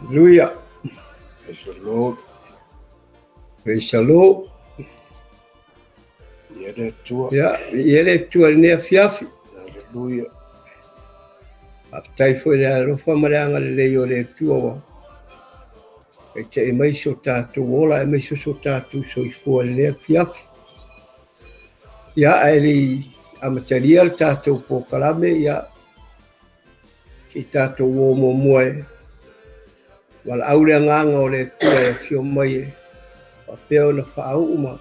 Hallelujah. Praise the Lord. Praise the Lord. Ia le Atua. Ia, ia le Atua i lenei afiafi. Hallelujah. Faafetai foi le alofa ma le agalelei o le Atua ua taita'i mai so tatou ola aemaise so tatou soifua i lenei afiafi. Ia, ae le i amatalia le tatou polokalame, ia, se i tatou o muamua e valaau le agaga o le Atua e afio mai e faapea ona faauu ma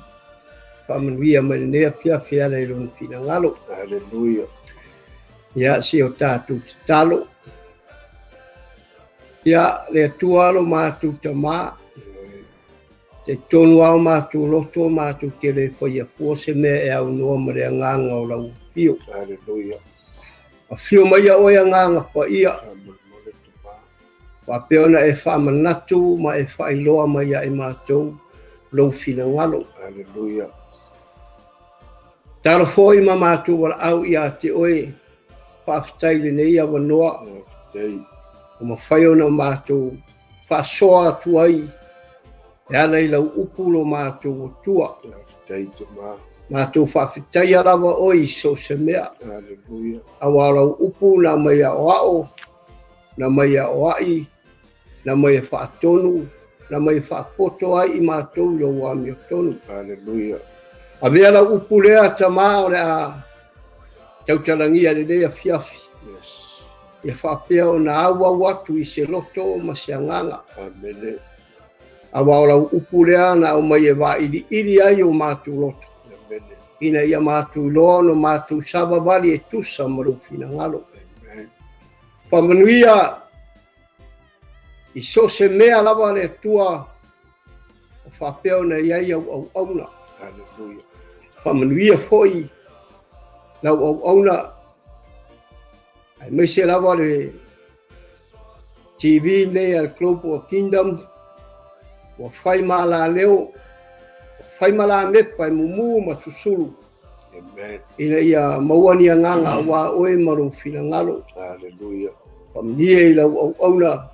faamanuia mai lenei afiafi e ala i lona finagalo. Hallelujah. Ia, se o tatou tatalo. Ia, le Atua lo matou Tama, talitonu lava o matou loto, matou te le faia fua se mea e aunoa ma le agaga o lau afio. Hallelujah. Afio mai ia oe agaga paia, faapea ona e faamanatu ma e faailoa mai ia i matou lou finagalo. Hallelujah. Talo foi ma matou valaau ia te oe, faafetai i lenei avanoa. Faafetai. Ua mafai ona matou faasoa atu ai e ala i lau upu lo matou Atua. Faafetai Tama. Matou faafetaia lava oe i so o se mea. Hallelujah. Aua o lau upu na mai aoao, na mai aoai, na mai e faatonu, na mai e faapoto ai i matou i lou amiotonu. Hallelujah. Avea lau upu lea, Tama, o le a tautalagia i lenei afiafi. Yes. Ia faapea ona auau atu i se loto ma se agaga. Amene. Aua o lau upu lea na aumai e vailiili ai o matou loto. Amene. Ina ia matou iloa ona matou savavali e tusa ma lou finagalo. Amen. Faamanuia i so o se mea lava le Atua o faapea ona i ai au auauna. Hallelujah. Faamanuia foi lau auauna, aemaise lava le TV nei a le Global Kingdom, ua fai ma alaleo, ua fai ma lamepa e mumu ma susulu. Amen. Ina ia maua ni agaga aua oe ma lou finagalo. Hallelujah. Faamanuia i lau auauna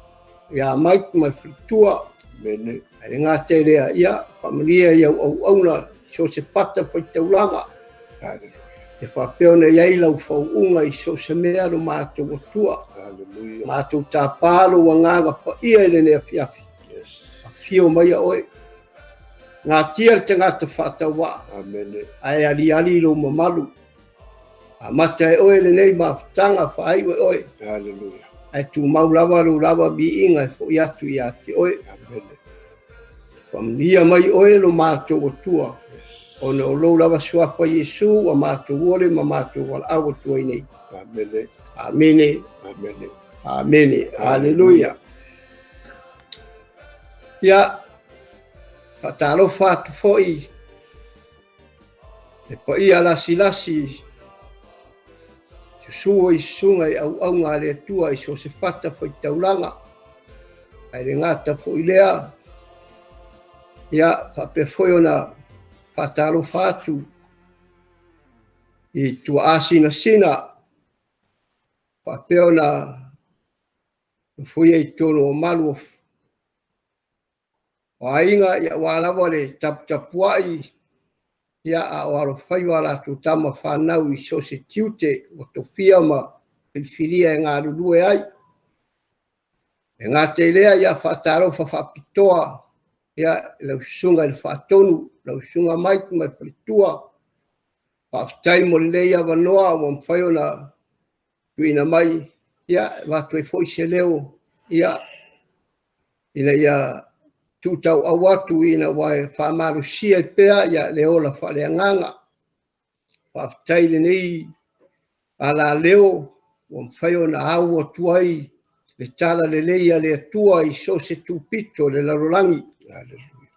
ia Mike ma le faletua. Amene. Ae le gata i lea, ia faamanuia i au auauna so o se fata faitaulaga. Hallelujah. E faapea ona i ai lau fauuga i so o se mea lo matou Atua. Hallelujah. Matou tapa lou agaga paia i lenei afiafi. Yes. Afio mai a oe. Gatia le tagata faatauvaa. Amene. Ae aliali lou mamalu. Amata e oe lenei mafutaga faaiu e oe. Hallelujah. Ae tumau lava lou lava viiga e foi atu ia te oe. Amene. Faamanuia mai oe lo matou Atua. Yes. Ona o lou lava suafa Iesu ua matou ole ma matou valaau atu ai nei. Amene. Amene. Amene. Amene. Hallelujah. Ia, faatalofa atu foi le paia lasilasi susu i susuga i auauna a le Atua i so o se fata faitaulaga. Ae le gata foi lea, ia faapea foi ona faatalofa atu i tuaa sinasina faapea ona nofoia i totonu o malu o aiga, ia aua lava le taputapuai, ia a o alofaiva a latou tama fanau i so o se tiute ua tofia ma filifilia e galulue ai. E gata i lea, ia faatalofa faapitoa ia lau susuga i le faatonu, lau susuga Mike ma le faletua. Faafetai mo lenei avanoa ua mafai ona tuuina mai, ia e avatu ai foi se leo, ia ina ia tuutauau atu ina ua e faamalosia ai pea ia le ola faaleagaga. Faafetai i lenei alaleo ua mafai ona au atu ai le tala lelei a le Atua i so o se tupito o le lalolagi. Hallelujah.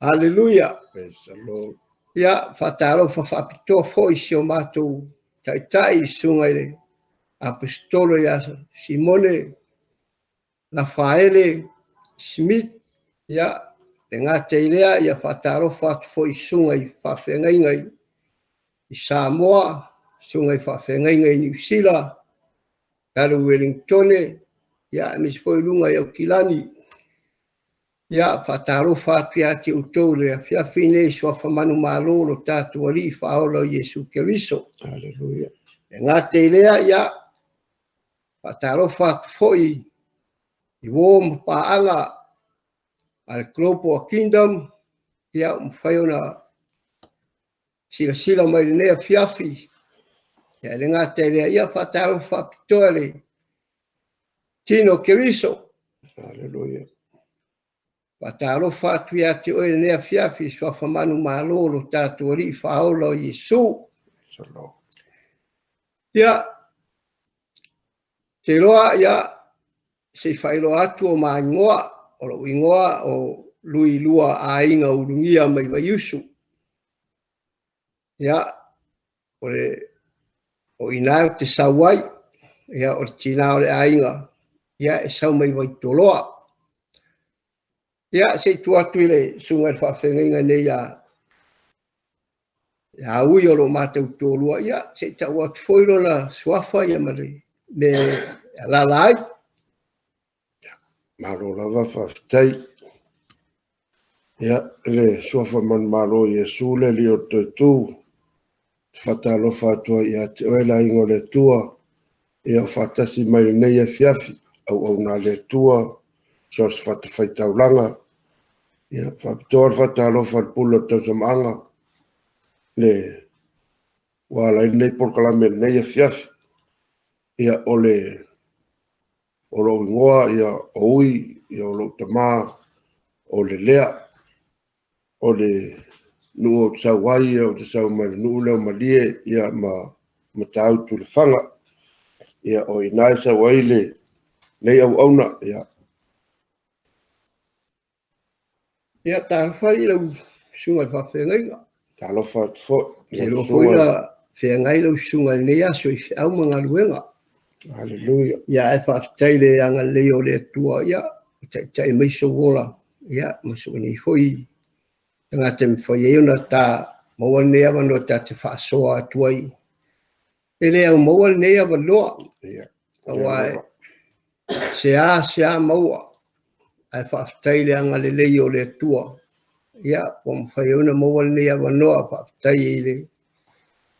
Hallelujah. Praise the Lord. Ia, faatalofa faapitoa foi i si o matou taitai, susuga i le Aposetolo ia Simone Lafaele Smith, ia, le gata i lea, ia faatalofa atu foi i susuga i faafeagaiga i Samoa, susuga i faafeagaiga i Niu Sila, lalo Wellingtone, Ia, aemaise foi luga i Aukilani. Ia, faatalofa atu ia te outou le afiafi nei, suafa manumalo lo tatou Alii Faaola o Iesu Keriso. Hallelujah. E gata i lea, ia, faatalofa atu foi i uo ma paaga a le Global Kingdom, ia, ua mafai ona silasila mai lenei afiafi. Ia, e le gata i lea, ia, faatalofa faapitoa le Tino Keriso. Hallelujah. Faatalofa atu ia te oe lenei afiafi, suafa manumalo lo tatou Alii Faaola o Iesu. Praise the Lord. Ia, te iloa, ia, se i faailoa atu o maingoa, o lou ingoa o Lui Lua Aiga Ulugia mai Vaiusu. Ia, o le o ina o te sau ai, ia, o le tina o le aiga, ia, e sau mai Vaitoloa. Ia, se i tuu atu i le susuga i le faafeagaiga nei ia ui o lo matou toalua, ia, se i tau atu foi lona suafa ia ma le mea e alaala ai. Malo lava faafetai. Ia, le suafa manumalo o Iesu le Alii o le Toetu, te faatalofa atu ai ia te oe le aiga o le Atua, ia o faatasi mai lenei afiafi, auauna a le Atua, so o se fatafaitaulaga. Ia, faapitoa le faatalofa i le pule o le tausamaaga, le ua ala ai lenei polokalame lenei afiafi. Ia, o le o lou ingoa, ia, o Ui, ia, o lou tamā, o le Lea. O le nuu ou te sau ai, ia, ou te sau mai le nuu lea o Malie, ia, ma Matautu le Faga. Ia, o i ina e sau ai le nei auauna, ia. Ia, talofa i lau susuga i le faafeagaiga. Talofa atu foi. Te iloa foi na feagai lau susuga i lenei aso i feau ma galuega. Hallelujah. Ia, ae faafetai le agalelei o le Atua, ia, taitai mai sou ola, ia, ma sou nei foi tagata e mafai ai ona ta maua lenei avanoa ta te faasoa atu ai. E le au maua lenei avanoa. Ia. Aua se a maua, ae faafetai le agalelei o le Atua. Ia, ua mafai ona maua lenei avanoa, faafetai i le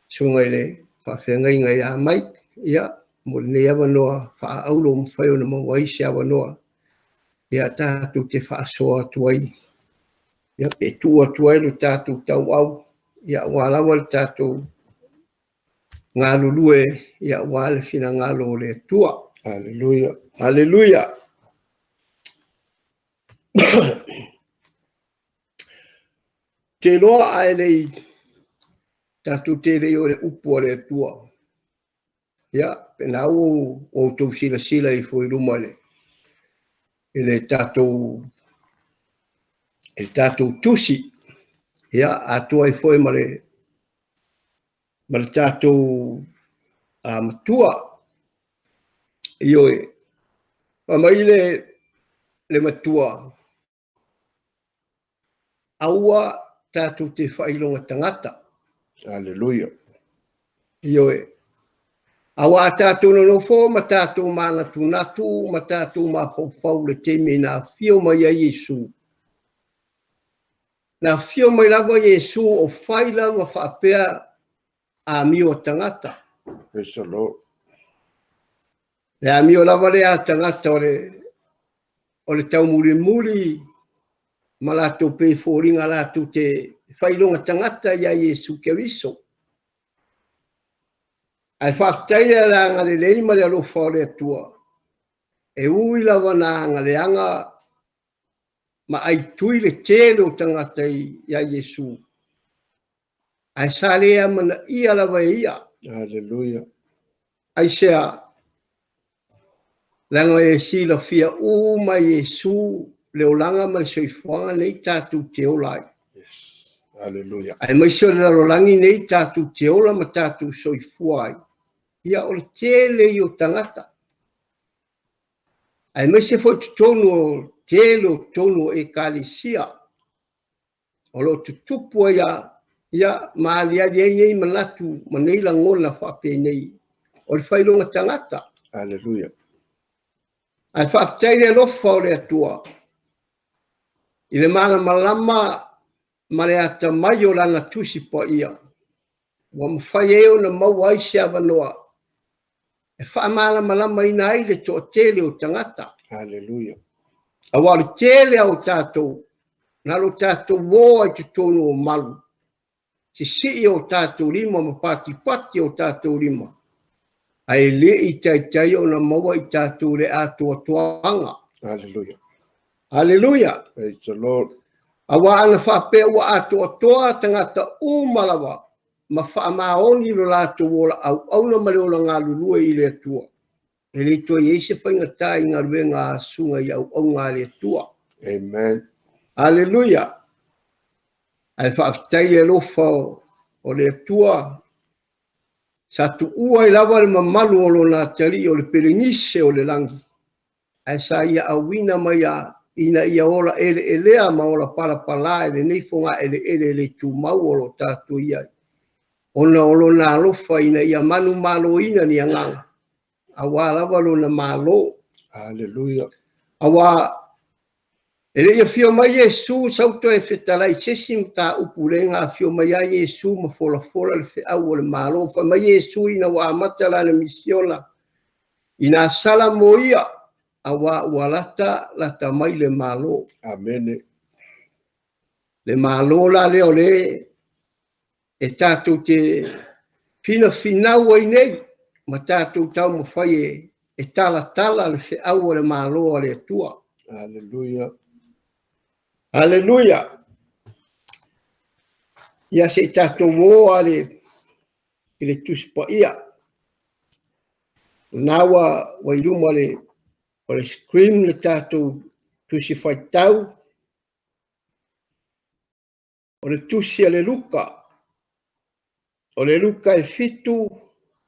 susuga i le faafeagaiga ia Mike, ia, mo lenei avanoa faaaulo mafai ona maua ai se avanoa. Ia, tatou te faasoa atu ai. Ia, pe tuu atu ai lo tatou tauau, ia, aua lava le tatou galulue, ia, aua le finagalo o le Atua. Hallelujah. Hallelujah. Te loa ae lei tatou te lei o le upu a le Atua. Ia, pe na ua outou silasila i foi luma i le tatou tusi. Ia, atoa ai foi ma le tatou matua. Ioe, fai mai le matua, aua tatou te faailoga tagata. Hallelujah. Ioe, aua a tatou nonofo ma tatou manatunatu ma tatou mafaufau le taimi na afio mai ai Iesu. Na afio mai lava Iesu o fai lava faapea amio tagata. Praise the Lord. Le amio lava le a tagata o le taumulimuli ma latou pe foliga latou te faailoga tagata ia Iesu Keriso. Ae faafetai le agalelei ma le alofa o le Atua. E ui lava na agaleaga ma aitui le tele o tagata ia Iesu. Ae sa le amanaia lava e ia. Hallelujah. Aisea, leaga e silafia uma Iesu le olaga ma le soifuaga nei tatou te ola ai. Yes. Hallelujah. Aemaise o le lalolagi nei tatou te ola ma tatou soifua ai. Ia, o le tele i o tagata. Aemaise foi totonu o tele o totonu o ekalesia. O lo tutupu ai ia ma aliali ai nei manatu ma nei lagona faapenei. O le faailoga tagata. Hallelujah. Ae faafetai le alofa o le Atua i le malamalama ma le atamai o lana Tusi Paia, ua mafai ai ona maua ai se avanoa e faamalamalamaina ai le toatele o tagata. Hallelujah. Aua o le tele o tatou, na lo tatou o ai totonu o malu, sisii o tatou lima ma patipati o tatou lima, ae le i taitai ona maua i tatou le atoatoaga. Hallelujah. Hallelujah. Praise the Lord. Aua ana faapea ua atoatoa tagata uma lava ma faamaoni lo latou ola auauna ma le ola galulue i le Atua. E le toe i ai se faigata i galuega a susuga i auauna a le Atua. Amen. Hallelujah. Ae faafetai le alofa o le Atua sa tuua ai lava le mamalu o lona atalii o le pelenise o le lagi, ae sa ia auina mai ina ia ola eleelea ma ola palapala e lenei foga eleele le tumau o lo tatou i ai, ona o lona alofa ina ia manumaloina ni agaga, aua lava lona malo. Hallelujah. Aua e le i afio mai Iesu sauto e fetalai se isi mataupu le ga afio mai ai Iesu ma folafola le feau o le malo. Fai mai Iesu ina ua amata lana misiona, ina sala mo ia, aua ua lata lata mai le malo. Amen. Le malo la lea o le e tatou te finafinau ai nei, ma tatou taumafai e talatala le feau o le malo a le Atua. Hallelujah. Hallelujah. Ia se i tatou o ale i le Tusi Paia. Na ua i luma o le screen le tatou tusi faitau. O le tusi a le Luka. O le Luka e 7,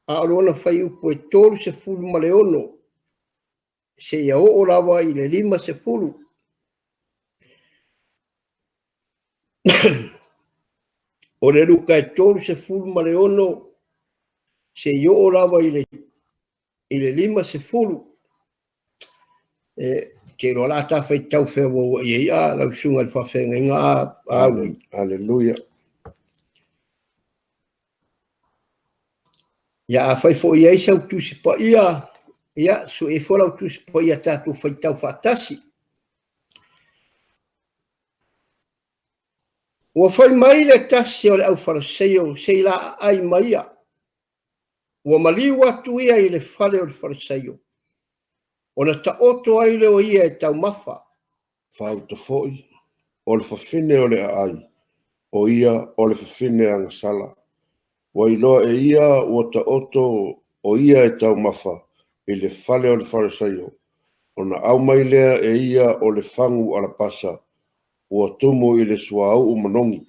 a o lona fuaiupu e 36, seia oo lava i le 50. O le Luka e 36, seia oo lava i le 50. E te iloa la ta faitau feauauai ai a lau susuga i le faafeagaiga a ui. Hallelujah. Ia a fai foi ai sau Tusi Paia, ia sue ifo lau Tusi Paia tatou faitau faatasi. Ua fai mai le tasi o le aufaraseio sei la aai maia. Ua maliu atu ia i le fale o le farisaio. Ona taoto ai leo ia e taumafa. Fauta foi, o le fafine o le aai, o ia o le fafine agasala. Ua iloa e ia ua taoto o ia e taumafa i le fale o le farisaio. Ona au mai lea e ia o le fagu alapasa, ua tumu i le suauu manogi.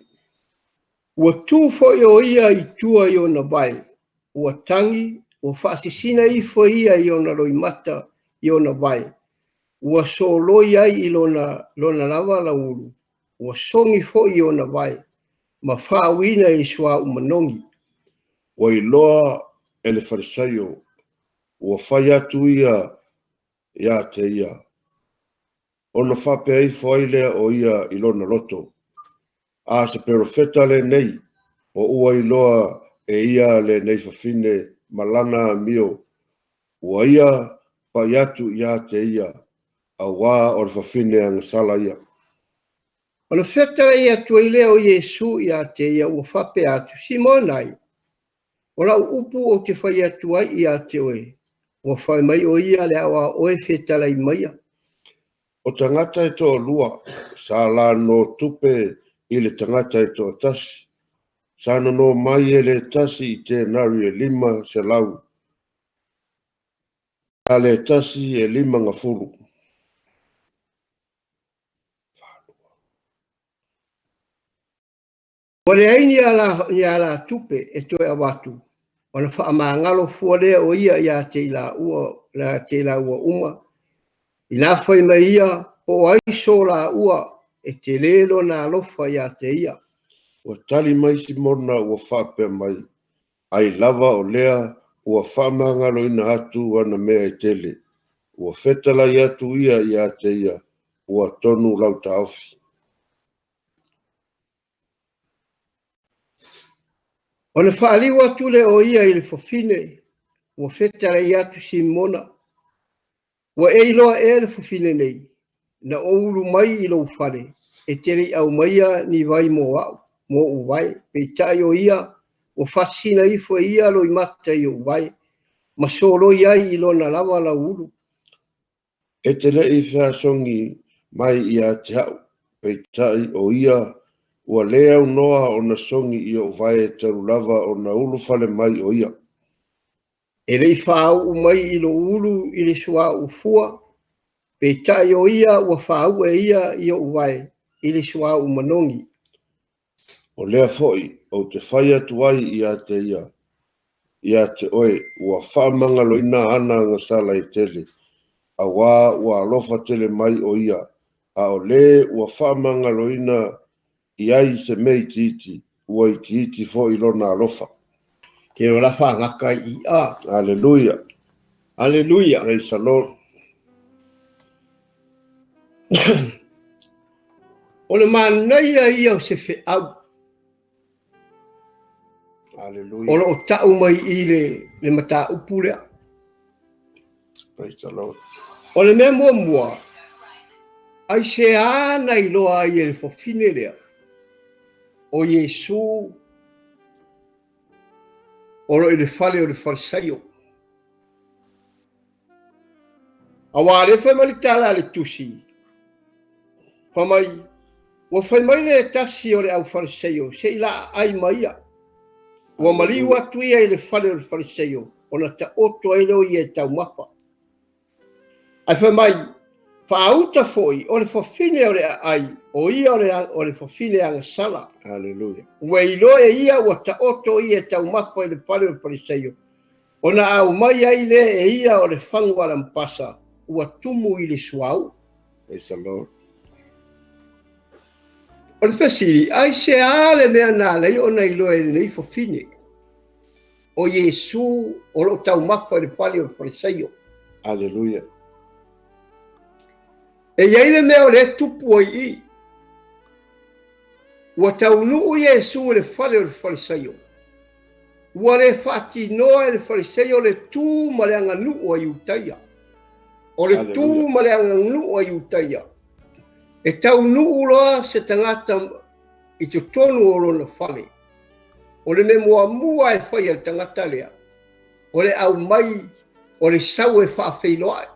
Ua tu foi o ia i tua i ona vae, ua tagi, ua faasisina ifo ia i ona loimata i ona vae, ua soloi ai i lona lava lauulu, ua sogi foi i ona vae, ma faauina i suauu manogi. Ua iloa e le farisaio, ua fai atu ia ia te ia, ona faapea ifo ai lea o ia i lona loto. A se perofeta lenei, o ua iloa e ia lenei fafine ma lana amio, ua ia pai atu ia te ia, auā o le fafine agasala ia. O le fetalai atu ai lea o Iesu ia te ia ua faapea atu, Simona ai, o lau upu ou te fai atu ai ia te oe, ua fai mai o ia le aoa oe fetalai maia. O tagata e toalua, sa la no tupe i le tagata e toatasi, sa nono mai e le tasi i tenari e 500, a le tasi e 50. Ua leai ni ala tupe e toe avatu, ona faamagalo fua lea o ia ia te i laua uma. Ina fai mai ia, po o ai so laua e te le lona alofa ia te ia. Ua tali mai Simona ua faapea mai, ai lava o lea ua faamagaloina atu ana mea e tele. Ua fetalai atu ia ia te ia, ua tonu lau taofi. Ona faaliu atu lea o ia i le fafine, ua fetalai atu Simona, ua e iloa ea le fafine nei, na ou ulu mai i lou fale, e te le i aumaia ni vai mo a'u, mo ou vae, peitai o ia, ua faasina ifo e ia loimata i ou vae, ma soloi ai i lona lava lauulu. E te le i feasogi mai ia te a'u, peitai o ia, ua le aunoa ona sogi i ou vae talu lava ona ulufale mai o ia. E le i fāu'u mai i lou ulu i le suauu fua, peitai o ia ua fāu'u e ia i ou vae i le suauu manogi. O lea fo'i ou te fai atu ai ia te ia, ia te oe, ua faamagaloina ana agasala e tele, auā ua alofa tele mai o ia, a o le ua faamagaloina i ai se mea itiiti, ua itiiti fo'i lona alofa. Te o la whaangaka i a. Hallelujah. Hallelujah. Praise the Lord. O le manaia ia o se feau. Hallelujah. O loo ta'u mai i le mataupu lea. Praise the Lord. O le mea muamua, ai se ana iloa ai e le fafine lea, o Iesu o lo i le fale o le Farisaio. Auā le fai mai le tala a le tusi, fai mai, ua fai mai le tasi o le au Farisaio, se i laaai ma ia. Ua maliu atu ia i le fale o le Farisaio, ona taoto ai lea o ia e taumafa. Ae fai mai, faauta foi o le fafine o le aai, o ia o le fafine agasala. Hallelujah. Ua iloa e ia ua taoto ia e taumafa i le fale o le Farisaio, ona aumai ai lea e ia o le fagu alampasa, ua tumu i le suauu. Praise the Lord. O le fesili, ai se a le mea na ala ai ona iloa e lenei fafine, o Iesu o loo taumafa i le fale o le Farisaio. Hallelujah. E i ai le mea o le tupu ai i. Ua taunuu Iesu i le fale o le Farisaio. Ua le faatinoa e le Farisaio le tu ma le aganuu a Iutaia. O le tu ma le aganuu a Iutaia. E taunuu loa se tagata i totonu o lona fale. O le mea muamua e fai e le tagata lea, o le aumai o le sau e faafeiloai.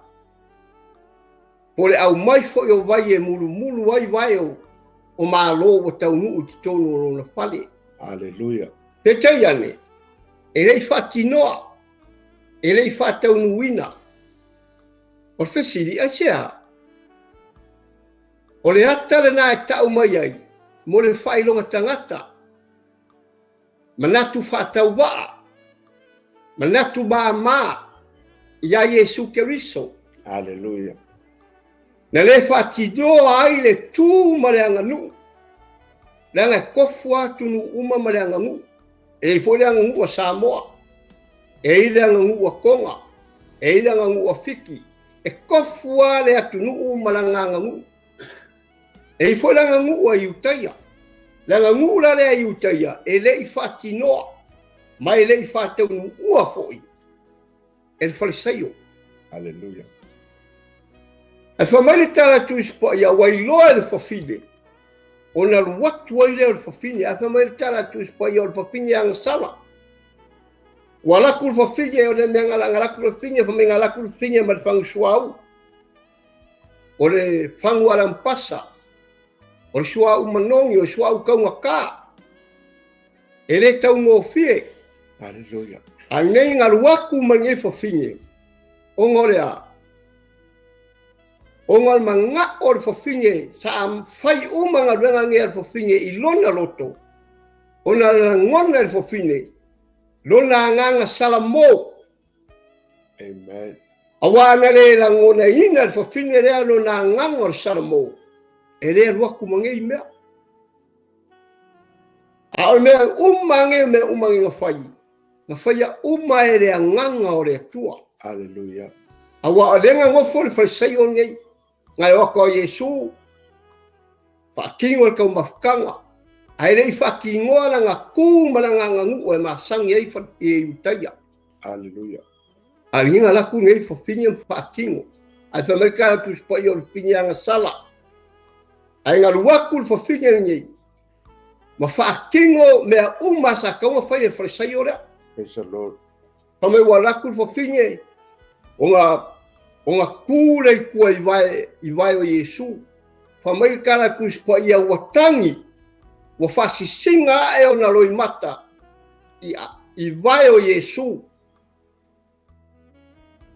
Po le aumai foi o vai e mulumulu ai vae o malo ua taunuu i totonu o lona fale. Hallelujah. Peitai ane, e le i faatinoa, e le i faataunuuina. O le fesili, ai se a? O le ata lena e ta'u mai ai, mo le faailoga tagata, manatu faatauvaa, manatu māmā ia Iesu Keriso. Hallelujah. Na le faatinoa ai le tu ma le aganuu, leaga e kofu atunuu uma ma le aganuu. E i foi le aganuu a Samoa, e i le aganuu a Tonga, e i le aganuu a Fiti. E kofu lava le atunuu ma lana aganuu. E i foi le aganuu a Iutaia. Le aganuu la lea a Iutaia e le i faatinoa, ma e le i faataunuua foi e le Farisaio. Hallelujah. Ae fai mai le tala a Tusi Paia, ua iloa e le fafine, ona alu atu ai lea o le fafine. Ae fai mai le tala a Tusi Paia, o le fafine agasala. Ua alu atu le fafine, o le mea na alu atu le fafine, fai mai na alu atu le fafine ma le fagu suauu. O le fagu alampasa, o le suauu manogi, o le suauu taugata. E le taugofie. Hallelujah. A nei na alu atu ma lenei fafine, ona o le a? Ona o le mana'o o le fafine, sa fai uma galuega nei a le fafine i lona loto, ona lagona e le fafine, lona agaga salamo. Amen. Auā na le lagonaina e le fafine lea lona agaga o le salamo, e le alu atu ma nei mea. A o le mea uma nei, o mea uma nei na fai, na faia uma e le agaga o le Atua. Hallelujah. Aua o lenga ngofo le falisaio nei. Ngai o ko Iesu faatino le taumafataga ae le i faatinoa lana tu ma lana aganuu e masani ai i Iutaia. Hallelujah. A liga laku nei fafine ma faatino. Ae fai mai ka Tusi Paia o le fafine agasala. Ae galu atu le fafine lenei ma faatino mea uma sa taua fai e falesaio lea. Praise the Lord. Fai mai ua alu atu le fafine ona tu le i tua i vae o Iesu. Fai mai le tala a le Tusi Paia ua tagi, ua faasisiga ae ona loimata i vae o Iesu.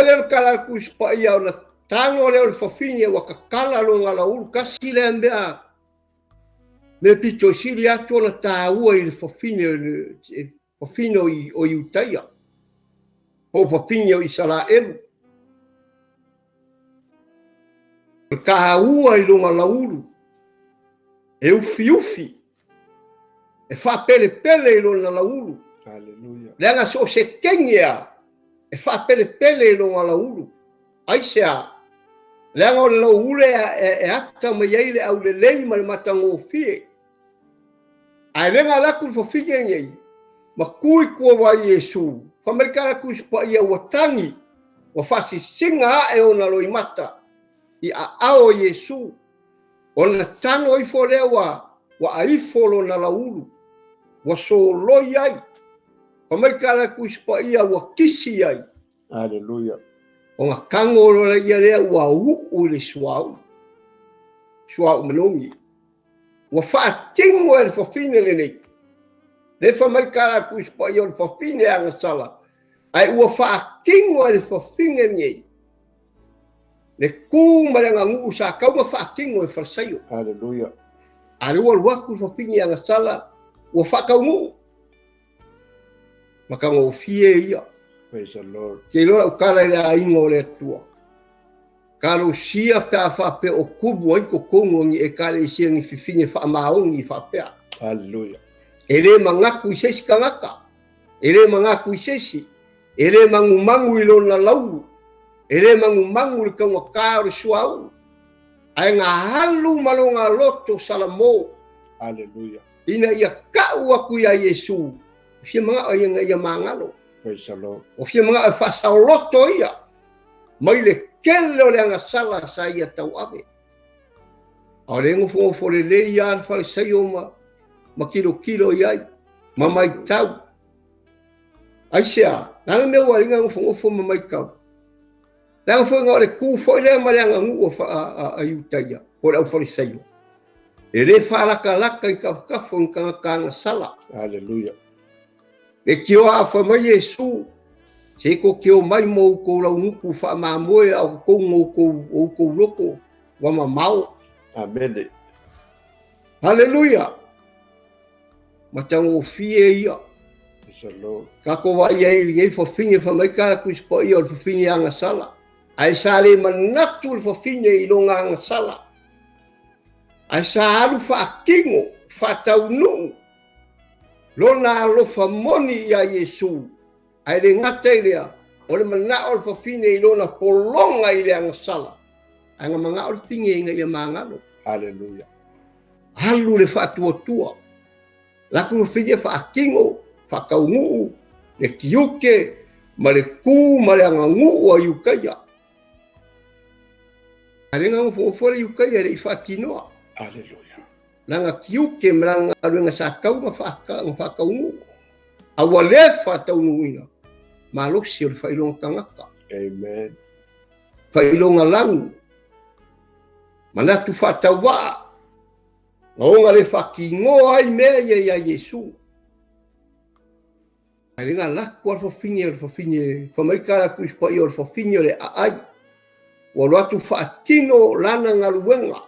Lea le tala a le Tusi Paia ona tago lea o le fafine ua tatala lona laulu. Tasi lea mea me pito i sili atu ona tāua i le fafine, fafine o Iutaia, po o fafine o Isaraelu. O le tāua i lona laulu, e ufiufi, e faapelepele i lona laulu. Hallelujah. Leaga so o se kenge a, e faapelepele i lona laulu. Aisea, leaga o le laulu e ata mai ai le aulelei ma le matagofie. Ae le galaku le fafine nei, ma tu i tua wa Iesu, fai mai le tala Tusi Paia ua tagi, ua faasisiga ae ona loimata i aao o Iesu, ona tano ifo lea ua aifo lona laulu, ua soloi ai. Fai mai le tala Tusi Paia ua kisi ai. Hallelujah. Ona tago loa ia lea ua uu i le suauu, suauu manogi. Ua faatino e le fafine lenei. Le fai mai tala Tusi Paia o le fafine agasala, ae ua faatino e le fafine lenei le tu ma le aganuu sa tau ma faatino e falesaio. Hallelujah. A le ua alu atu le fafine agasala ua faataunuu. Matagofie ia. Praise the Lord. Te iloa lau tala i le aiga o le Atua. Talosia pe a faapea o tumu ai totonu o ni ekalesia ni fifine faamaoni faapea. Hallelujah. E le manatu i se isi tagata, e le manatu i se isi, e le manumanu i lona laulu, e le manumanu i le taugata o le suauu, ae na alu ma lona loto salamo. Hallelujah. Ina ia kau atu ia Iesu, fia manao ia ina ia magalo. Praise the Lord. O fia manao e faasaoloto ia mai le tele o le agasala sa ia tauave. A o le nofonofo lelei ia le falesaio ma kilokilo i ai, ma maitau. Aisea, lana mea ua linga nofonofo ma maitau. Leaga foi na o le tu foi lea ma le aganuu a Iutaia, po o le aufalesaio. E le faalakalaka i tafatafa o ni tagata agasala. Hallelujah. Le tioa afa mai Iesu, se ko tio mai mo outou launuku faamamoe a o totonu o outou loko ua mamao. Amen. Hallelujah. Matagofie ia. Praise the Lord. Tatou vaai ai i lenei fafine fai mai ka Tusi Paia o le fafine agasala. Ae sa le manatu le fafine i lona agasala. Ae sa alu faatino, faataunuu lona alofa moni ia Iesu. Ae le gata i lea, o le manao o le fafine i lona pologa i le agasala. Ae na manao le fine ina ia magalo. Hallelujah. Alu le faatuatua. Latou fafine faatino, faataunuu, le tiute, ma le tu ma le aganuu a Iutaia. A le nofonofo le Iutaia le i faatinoa. Hallelujah. Lana tiute ma lana galuega sa tau na faataunuu. A ua le faataunuuina, malosi o le faailoga tagata. Amen. Faailoga lanu, manatu faatauvaa, na ona le faatinoa ai mea ia ia Iesu. Ae le galaku a le fafine o le fafine, fai mai ka Tusi Paia o le fafine o le aai. Ua alu atu faatino lana galuega.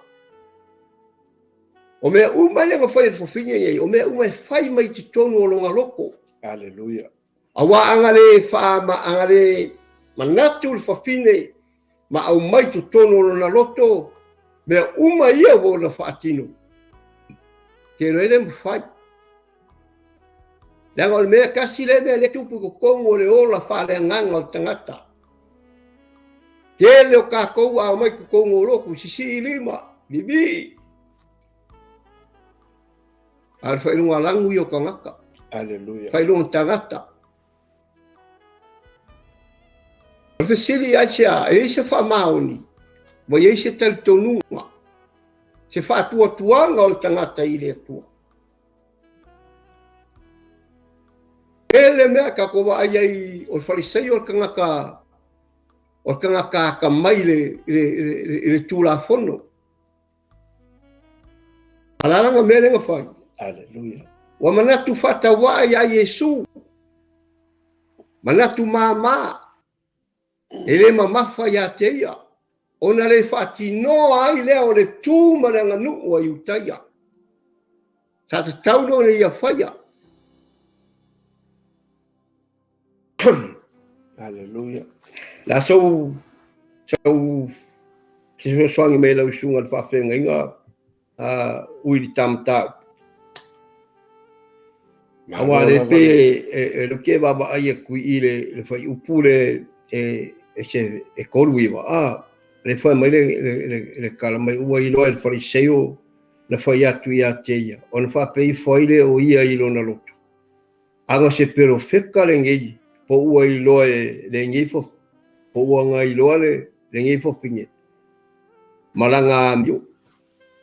O mea uma ia na fai e le fafine nei, o mea uma e fai mai totonu o lona loko. Hallelujah. Aua anga le anga le manatu le fafine ma aumai totonu o lona loto, mea uma ia ua ona faatino. Te iloa le mafai. Leaga o le mea tasi lea mea le tupu i totonu o le ola faaleagaga o le tagata. Tele o kākou a mai totonu o lotu, sisii lima, vivii. A le faailoga lagu ia o tagata. Aleluia. Faailoga tagata. O le fesili ai se a, e i ai se faamaoni, ma i ai se talitonuga, se faatuatuaga o le tagata i le Atua. Tele mea tatou vaai ai o le Fariseio o le tagata o le tagata atamai i le Tulafono. A o le a lana mea lea na fai? Aleluia. Ua manatu faatauaa ia Iesu, manatu māmā, e le mamafa ia te ia, ona le faatinoa ai lea o le tu ma le aganuu a Iutaia. Sa tatau ona ia faia. Aleluia. La sau sau fesoasoani mai lau susuga i le faafeagaiga a ui le tamatau. Aua le pe e lo ke vaavaai atu i le fuaiupu le e se e 39 a le fai mai le tala mai ua iloa e le Fariseio na fai atu ia te ia ona faapea ifo ai lea o ia i lona loto. Aga se perofeta lenei po ua iloa e lenei po ua na iloa le lenei fafine malaga amio.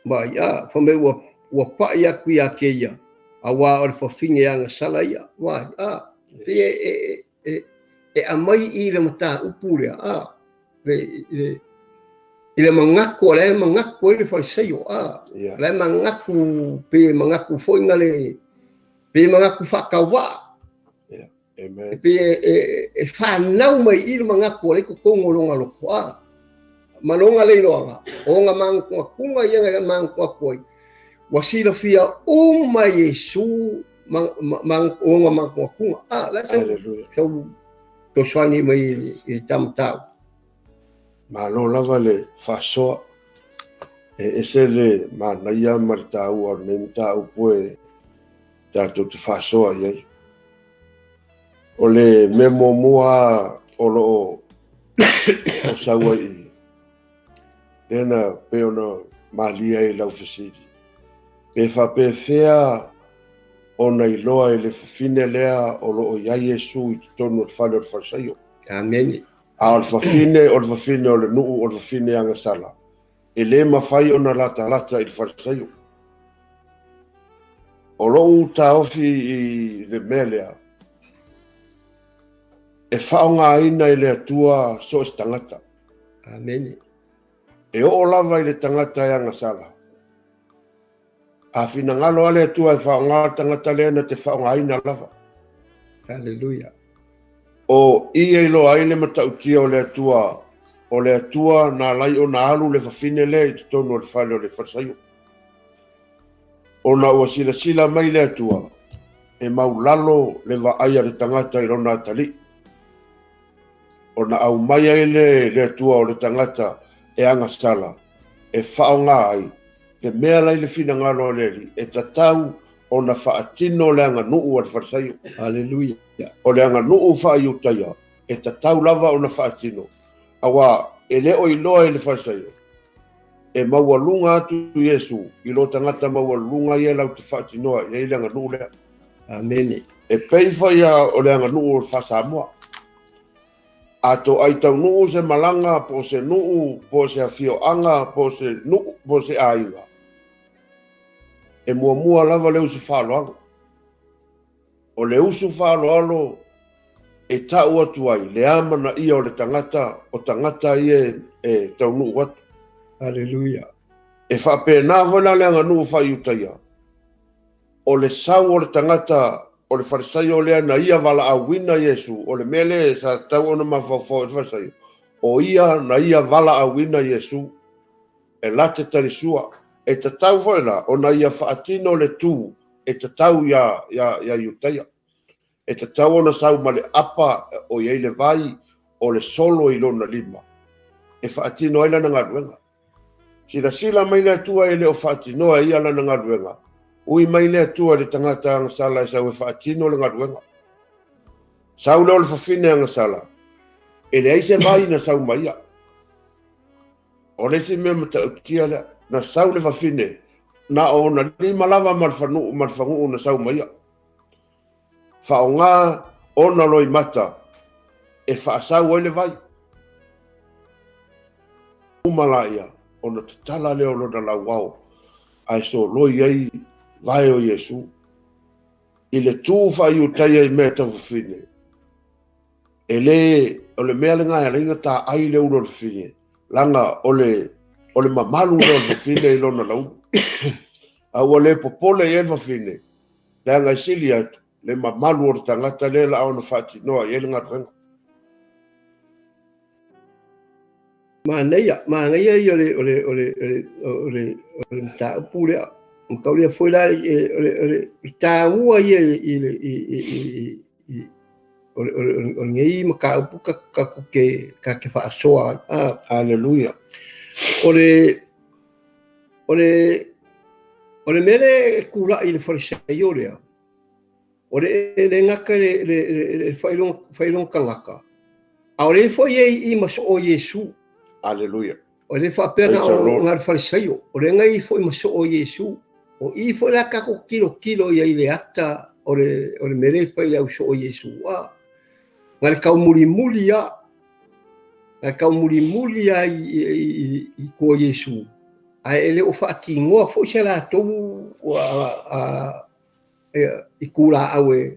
Mai a fa mai ua pai atu ia te ia aua o le fafine agasala ia. Mai a e aumai i le mataupu lea a le i le manatu o le manatu ai le Fariseio a le manatu pe manatu foi na le pe manatu faatauvaa. Amen. Pe e whanau mai i le manatu o le totonu o lona loto a. Malonga le iloaga, o nga mangakungakunga ia nga mangakungaku ai. Ua silafia uma Iesu o nga mangakungakunga. A, la sau fesoasoani mai i le tamatau. Malo lava le faasoa. E ese le manaia ma le taua o lenei mataupu e tatou te faasoa i ai. O le mea muamua o loo o sau ai i lea na pei ona malia i lau fesili. Pe faapefea ona iloa i le fafine lea o loo i ai Iesu i totonu o le fale o le Fariseio. Amene. A o le fafine o le fafine o le nuu o le fafine agasala, e le mafai ona latalata i le Fariseio. O lou taofi i le mea lea, e faaaogaina i le Atua so o se tagata. Amene. E oo lava i le tagata e agasala. A finagalo a le Atua e faaaoga le tagata lea na te faaaogaina lava. Hallelujah. O ia iloa ai le matautia o le Atua, o le Atua na alai ona alu le fafine lea i totonu o le fale o le Fariseio. Ona ua silasila mai le Atua, e maulalo le vaai a le tagata i lona atalii. Ona aumai ai le Atua o le tagata e agasala, e faaaoga ai, le mea lai le finagalo o le Alii, e tatau ona faatino le aganuu a le Fariseio. Hallelujah. O le aganuu faaiutaia, e tatau lava ona faatino. Aua e le o iloa i le Fariseio, e maualuga atu Iesu i lo tagata maualuluga ia lau te faatinoa i ai le aganuu lea. Amene. E pei foi ia o le aganuu o le faasamoa. A to ai taunuu se malaga po o se nuu, po o se afioaga, po o se nuu, po o se aiga. E muamua lava le usu faaaloalo. O le usu faaaloalo e tau atu ai le amanaia o le tagata, o tagata ia e taunuu atu. Hallelujah. E faapena foi la le aganuu faaiutaia. O le sau o le tagata o le Fariseio lea na ia valaauina Iesu, o le mea lea sa tatau ona mafaufau i le Fariseio, o ia na ia valaauina Iesu e late talisua. E tatau foi la ona ia faatino le tu e tatau ia Iutaia. E tatau ona sau ma le apa o i ai le vai o le solo i lona lima e faatino ai lana galuega. Silasila mai le Atua e le o faatinoa e ia lana galuega. Ui mai le Atua i le tagata agasala e sau e faatino le galuega. Sau lea o le fafine agasala, e leai se vai na sau mai ia. O le isi mea matautia lea, na sau le fafine, na o ona lima lava ma le fanu'u ma le fagu'u na sau mai ia. Faaaoga ona loimata e faasau ai le vai. Uma laia ona tatala lea o lona lauao ae soloi ai vae o Iesu. I le tu faa-Iutaia i mea tau fafine, e le, o le mea lena e ala ai ona taai le ulu o le fafine, leaga o le, o le mamalu lea o le fafine i lona laulu. A ua le popole i ai le fafine, leaga e sili atu le mamalu o le tagata lea la ona faatinoa i ai le galuega. Manaia, manaia ia o le o le o le o le o le o le mataupu lea. Mataulia foi la o le o le taua ia i le i i i o le o le o lenei mataupu ka ka ke ka ke faasoa. Ah. Hallelujah. O le o le o le mea lea e kula'i i le falesaio lea, o le e le gata le le le faailoga faailoga tagata, a o le foi e i ma soo Iesu. Hallelujah. O le faapea na o na le falesaio, o le ngai foi ma soo Iesu. O i foi la kako kilo kilo ia i le ata o le o le mele fai le au soo Iesu. Ah. Nga le kaumulimuli ia, nga le kaumulimuli ia i i i ko Iesu. Ae e le o faatinoa foi se latou a i kulaau e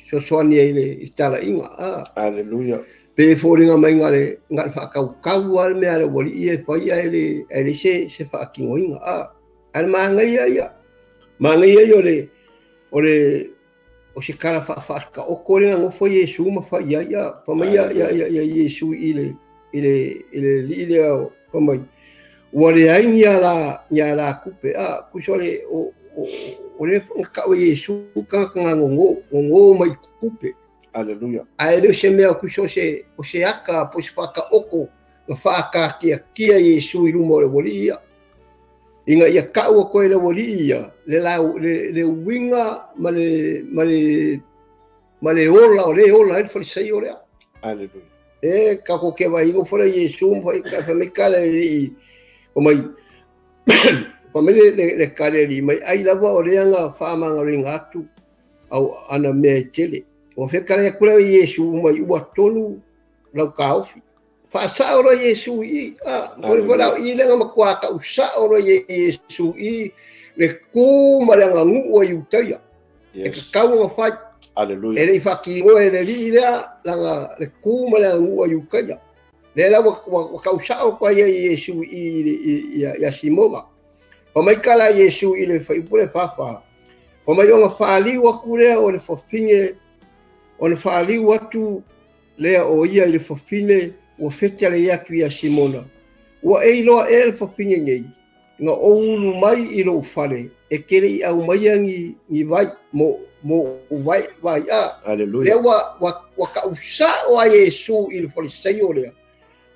fesoasoani ai i le talaiga. Aleluia. Pe foliga mai na le na le faatautau lava le mea a le aualii e fai ae le ae leai se se faatinoina. Ae le manaia ia, manaia ia o le o le o se tala faafaataoto lea na nofo Iesu ma fai ai ia fai mai ia ia ia ia Iesu i le i le i le alii lea fai mai ua leai ni ala ni ala tupe a tusa o le o o o le na tau e Iesu tagata na gogo gogo mai tupe. Aleluia. Ae le o se mea tusa o se o se aka po o se faataoto na faataatiatia Iesu i luma o le aualii ia. Ina ia tau atu ai le aualii ia le lau le le uiga ma le ma le ma le ola o le ola ai le falesaio lea. Aleluia. E kako ke vai ngo fale Iesu ma fai ka fai ka le i o mai fa mai le le ka le li mai ai lava o le anga fa manga ringa atu au ana mea e tele. O fe ka le kula Iesu mai ua tonu lau kaofi. Faasao loa Iesu i i, a, mo le folau i le matua tausao loa Iesu i le ku ma le aganu'u a Iutaia. E tatau ona fai. Aleluia. E le i faatinoa e le alii lea laga le ku ma le aganu'u a Iutaia. Lea la ua, ua, ua tausao atu ai Iesu i i ia Simona. Fai mai kala Iesu i le fuaiupu le 44. Fai mai ona faaliu atu lea o le fafine, ona faaliu atu lea o ia i le fafine ua fetalai atu iā Simona, Ua e iloa ea le fafine nei, na ou ulu mai i lou fale, e te le i aumaia ni, ni vai mo, mo ou vai, vai a. Aleluia. Lea ua, ua, ua tausao a Iesu i le falesaio lea,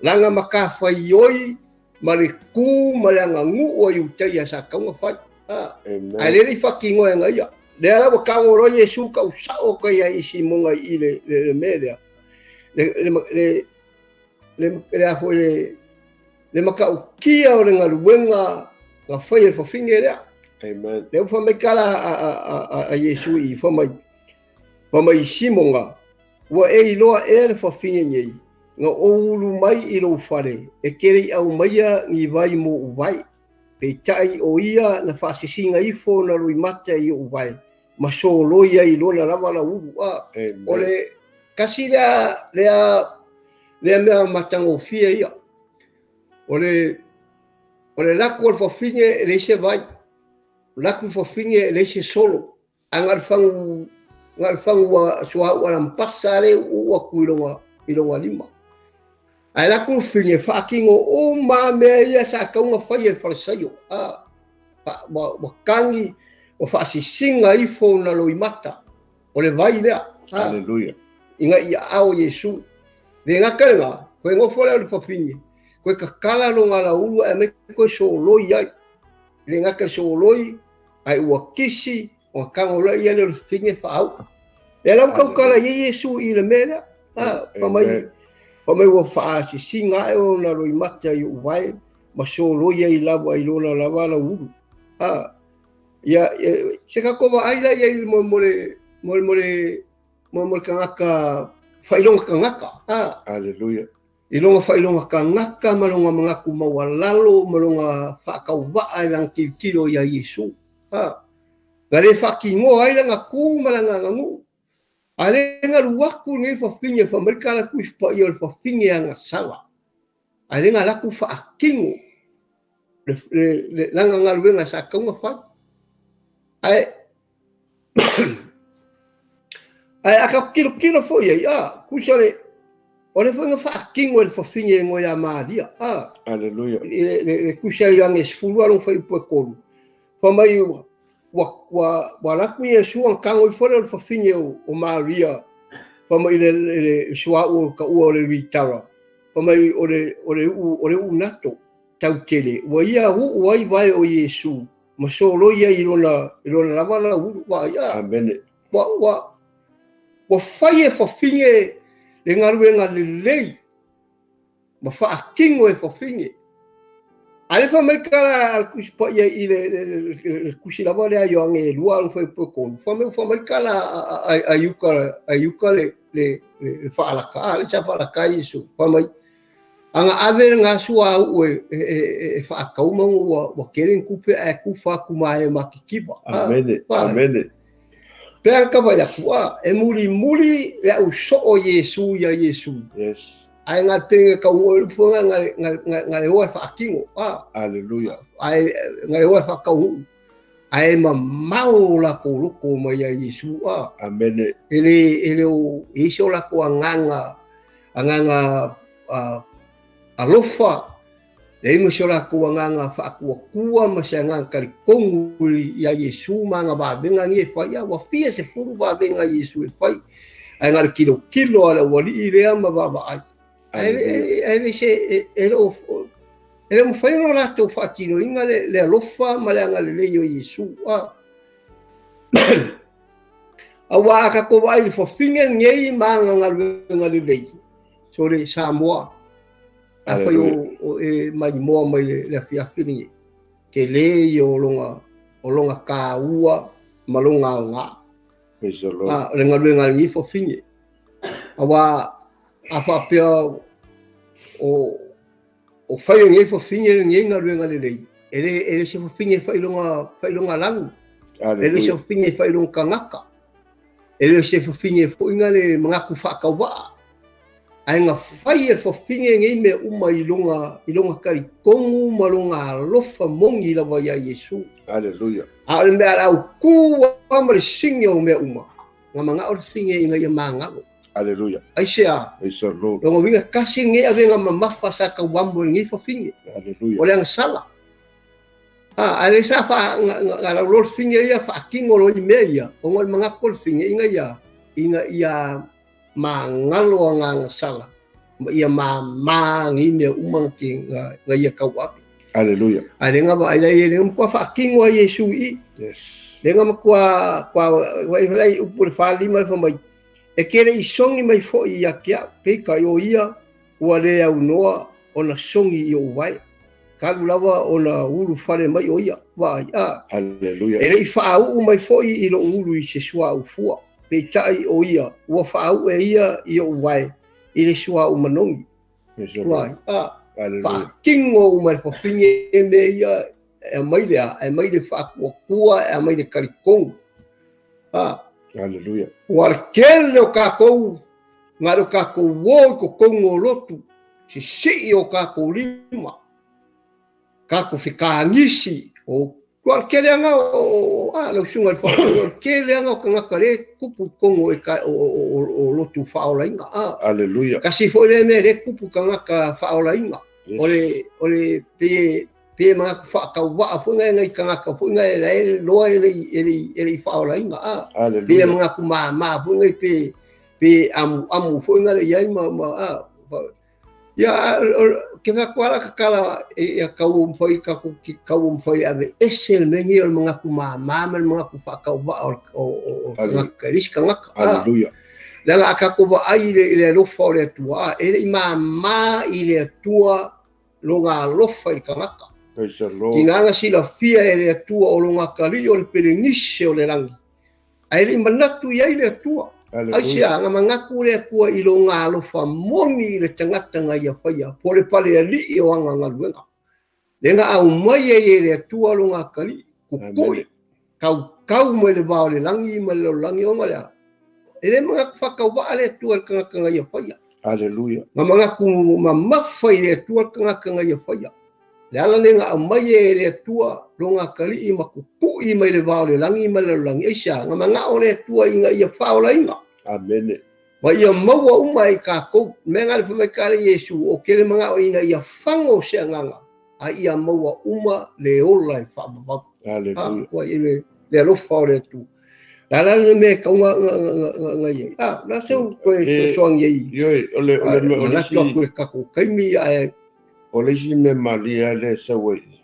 lana matafaioi ma le ku ma le aganu'u a Iutaia sa tatau ona fai. A, ae le le i faatinoa e ana ia. Lea la ua tago loa Iesu tausao atu ai i Simona i le, le, le mea lea. Le, le, le, le, le, a foi le, le matautia o le galuega na fai e le fafine lea. Amen. Lea ua fai mai tala a, a, a, a, a Iesu i fai mai, fai mai i Simona, Ua e iloa ea le fafine nei, na ou ulu mai i lou fale, e te le i aumaia ni vai mo ou vae. Peitai o ia na faasisiga ifo na loimata i ou vae, ma soloi ai lona lava lauulu. A, o le tasi lea, lea, lea mea matagofie ia. O le, o le laku o le fafine e leai se vai, laku le fafine e leai se solo. A na o le fagu, na o le fagu ua suauu alampasa lea uu atu i lona, i lona lima. Ae la atu fine faatino uma mea ia sa tatau ona fai e le falesaio. A, ua, ua kagi, ua faasisiga ifo ona loimata. O le vai lea. Aleluia. Ina ia ao Iesu. Le gata lena, koe nofo lea o le fafine, koe tatala lona laulu ae aumai koe soloi ai. Le gata le soloi, ae ua kisi, ua tago loa ia lea o le fafine faaau'a. Lea la ua tautala i ai Iesu i le mea lea. Fai mai, fai mai ua faasisiga ae ona loimata i ou vae. Ma soloi ai lava i lona lava ulu. Ia se ka kova ai la ia i mo mo le mo mo le mo mo kangaka failonga kangaka. Hallelujah. I longa failonga kangaka ma longa mangaku maualalo ma longa faakauva'a i lana tilotilo iā Iesu. Na lē faakigoa ai laga kū ma laga aganuu. A lē galu aku lenei fafine faamai le tala Tusi Paia o le fafine agasala. Ae lē ga laku faatino le laga galuega sa tauga fai. Ae ae a tatou tilotilo foi ai, tusa le o le foi na faatino e le fafine e goe ia Maria. Hallelujah. Le tusi a le Ioane 12 lona fuaiupu e 3. Fai mai ua laku Iesu ana tago ifo lea o le fafine o Maria. Fai mai le suauu o taua o le Luitara. Fai mai o le uu nato tautele. Ua ia uu ai vae o Iesu ma soloi ai i lona lava lauulu. Amen. Ua fai e fafine le galuega lelei ma faatino e fafine. A le fai mai tala a le Tusi Paia i le tusi lava lea Ioane e 2 lona fuaiupu e 3. Fai mai tala a Iuka le faalaka, le sa faalaka Iesu. Fai mai, aga ave le gasua au e faatauma ua kele ni tupe ae tufa atu ma e makikiva. Amen. Amen. Pea ka vai aku e muli muli le au soo Iesu ia Iesu. Yes. Ai ngā penge ka ua upu ngā le oa whaakingo. Hallelujah. Ai ngā le oa whakau. Ai ma mau la ko loko mai ia Iesu. Amen. Ele o iso la ko anganga alofa. Le ingo so la ko anganga whaakuakua ma se anganga karikongu ia Iesu ma ngā vavenga ngi e whai. Ua fia se furu vavenga Iesu e whai. Ai ngā kilo kilo ala wali i lea ma vava ai. Ai se e o e mo fai no latou faatinoina le alofa ma le agalelei o Iesu. Auā a tatou vaai le fafine lenei ma aga galuega lelei so le Samoa. Afai o e maimoa mai le afiafi lenei tele ia o lona tāua ma lona aogā. Praise the Lord. O le galuega lenei fafine. Auā a faapea o fai o nei fafine lenei galuega lelei, e le se fafine faailoga lanu, e le se fafine faailoga tagata, e le se fafine foʻiga le manatu faatauvaa. Ae ga fai e le fafine nei mea uma i lona talitonu ma lona alofa moni lava iā Iesu. Hallelujah. A o le mea alaukū ma le sigi o mea uma, ga magao le fafine ina ia magalo. Hallelujah. Ai se a. Praise the Lord. Longa winga kasi nge ave nga mamafa sa kauamu e nge fafine. Hallelujah. O le agasala. A le sa fa nga lau lor fine ia faakingo lo i mea ia. O ngol mangako le fine inga ia. Inga ia mangalo nga agasala. Ia ma ngi mea uma ki nga ia kauapi. Hallelujah. Ai le nga va ai le nga kwa faakingo a Iesu i. Yes. Le nga kwa wa i upu le whalima le whamai. E kere i songi mai foi ia kia, pei ka o ia, ua le au noa o na songi i o wai. Kalu lava o na ulu whare mai o ia, wai a. Hallelujah. E lei whaau mai foi i lo ulu i se sua au fua. Pei tai o ia, ua whaau e ia i o wai, i le sua au manongi. Wai a. Hallelujah. Whaakingo umai whawhinge e me ia, e mai lea, e mai le whaakuakua, e mai le karikongu. Hallelujah. Ua le kele o kākou, ngā o kākou o i ko kongo o lotu, si sii o kākou lima, kākou whikaangisi, o kua le kele anga o lau sunga le whaakau, o le kele anga o kangaka le kupu kongo e ka, o lotu whaolainga. Hallelujah. Kasi foi le mea le kupu kangaka whaolainga. Yes. O le pe mga whaakau foi ngai ngai kangaka foi ngai le loa e le whaolainga. Hallelujah. Pe mga kumama foi ngai pe amu foi ngai iai ma ia ke mea koala ka kala e kau mwhai ka kau mwhai ave ese le mengi o le mga kumama ma le mga whaakau o kangaka risi kangaka. Hallelujah. Langa akako wa ai le alofa o le atua. E le i mama i le atua loga alofa i le tagata. Praise the Lord. Tigaga silafia e le Atua o loga kalii o le pelenise o le lagi. Ae le i manatu i ai le Atua. Ai se Hallelujah. aga manatu le Atua i loga alofa moni i le tagata na ia faia, po o le palealii o aga galuega. Le ga aumai ai e le Atua loga kalii, kukui, Amen. kaukau mai le vao o le lagi ma le lalolagi ona lea. E le manatu faatauvaa le Atua i le tagata na ia faia. Hallelujah. Ma manatu mamafa i le Atua le tagata na ia faia. Le ala le ga aumai e le Atua loga kalii ma kukui mai le vao o le lagi ma le lalolagi. Ai se aga manao le Atua ina ia faaolaina. Amen. Ma ia maua uma i kākou. Mea ngā le whamaika le Iesu, o kele mangao ina ia whango se anganga, a ia maua uma le ola e whaamamau. Hallelujah. Ua i le alofa o le Atua. La la le mea kaunga nga ia. La se u koe sosoangi ai. Ioi, ole ole me ole Manatu si aku le kako kaimi ae. ole si me malia le sawa i.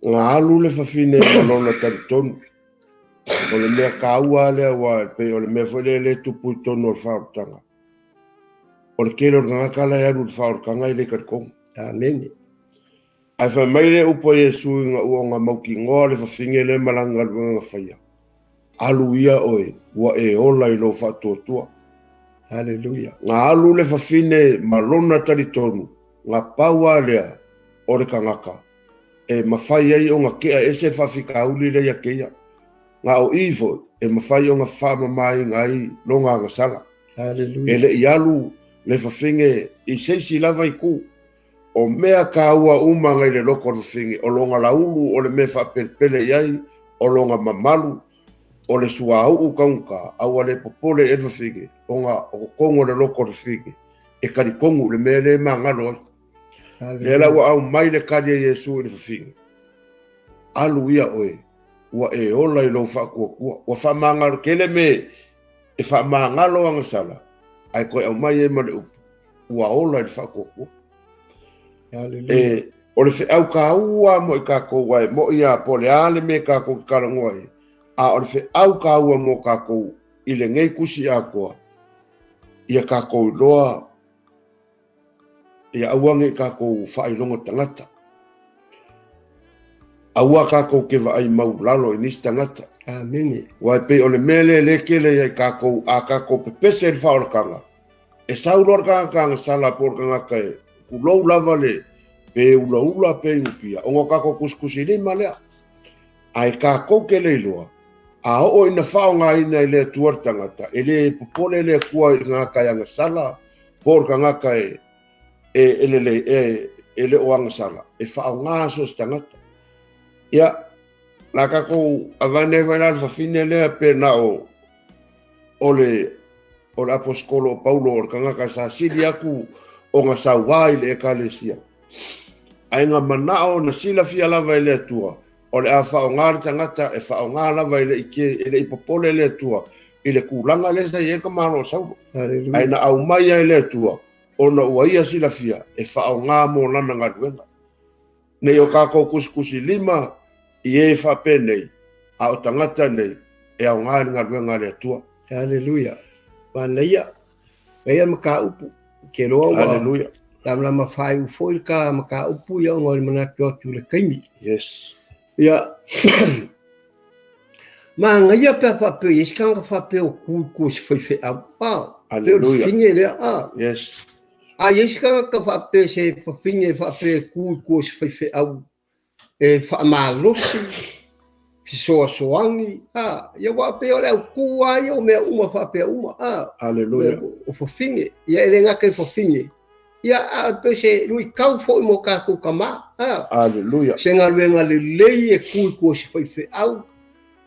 Ngā alu le whawhine ma lona taritonu. O le mea kāua lea wa pe o le mea foi le le tupu i tonu o le whaorotanga. O le kele o le ngaka la e alu le whaorotanga i le karikonga. Amen. Ai whai mai le upo Iesu i ngā uonga mauki ngoa le whawhinge le malanga luenga whaia. Alu ia oe, ua e ola i lo whaatuatua. Hallelujah. Ngā alu le whawhine ma lona taritonu, ngā paua lea o le kangaka. E mawhai ai o ngā kea ese whawhikauli le ia keia. Ngā o iwo e mawhai o ngā whamamai ngai longa ngā sala. Hallelujah. E le i alu le whawhinge i seisi lava i ku. O mea kāua uma ngai le loko o le whawhinge, o longa laulu o le mea whapelpele i ai, o longa mamalu, o le suau kaunka, aua le popole e le whawhinge, o ngā o kongo le loko o le whawhinge, e karikongu le mea le mangalo ai. Le la ua au mai le kari e Iesu i le whawhinge. Alu ia oe, ua e ola i lou whaakuakua, ua whamangalo, kele me e whamangalo anga sala, ai koe au mai e ma le upu, ua ola i le whaakuakua. Hallelujah. E, o le wheau ka ua mo i kākou ai, mo ia po le ale me kākou ki karangoa e, a o le wheau ka ua mo kākou i le ngei kusi a koa, ia kākou loa, ia auange i kākou whailongo tangata. Aua kākou ke vaai mau lalo i nisi tangata. Amen. Wai pe o le mele le kele ia i kākou, a kākou pepese le whaorakanga. E saulo ka kanga sala por kanga kai kulou lava le pe ula ula pe upia o ka ko kuskusi le malea ai ka ko ke le loa a o ina whaonga ina i le tuar tangata e le popole le kua i ngā kai anga sala por kanga kai e le le e le o anga sala e whaonga so tangata ia la ka ko avane vai la fafine le pe na o ole o le aposkolo o Paulo o le kangaka sa sili aku o ngā sauā i le ekalesia. Ai ngā manao na sila fia lava i le atua, o le a whaonga le tangata e whaonga lava i le ike, e le ipopole le atua, i le kūlanga le sa i e ka malo o saulo. Hallelujah. Ai na au mai ai le atua, o na ua ia sila fia, e whaonga mō lana ngaluenga. Nei o kākou kusikusi lima, i e whape nei, a o tangata nei, e au ngā ngaluenga le atua. Hallelujah. Manaia, ngai maka upu, ke roa ua. Hallelujah. Lama lama whai ufo i ka maka upu ia ngoi manatu atu le kaimi. Yes. Ia, ma ngai pe whape, i kanga whape o kū si whaiwhe au. Ah, Hallelujah. Pe o lea, ah. Yes. A i kanga ka whape se whawhinge whape kū si whaiwhe au. E whaamalosi, fisoasoangi, ah, ia wa pe o le au kua ia o mea uma whapea uma, ah. Hallelujah. O whawhinge, ia ele ngaka i whawhinge. Ia a pe se lui kau fo i mo kākou kama, ah. Hallelujah. Se ngā luenga le lei e kui kua si whaiwhe au,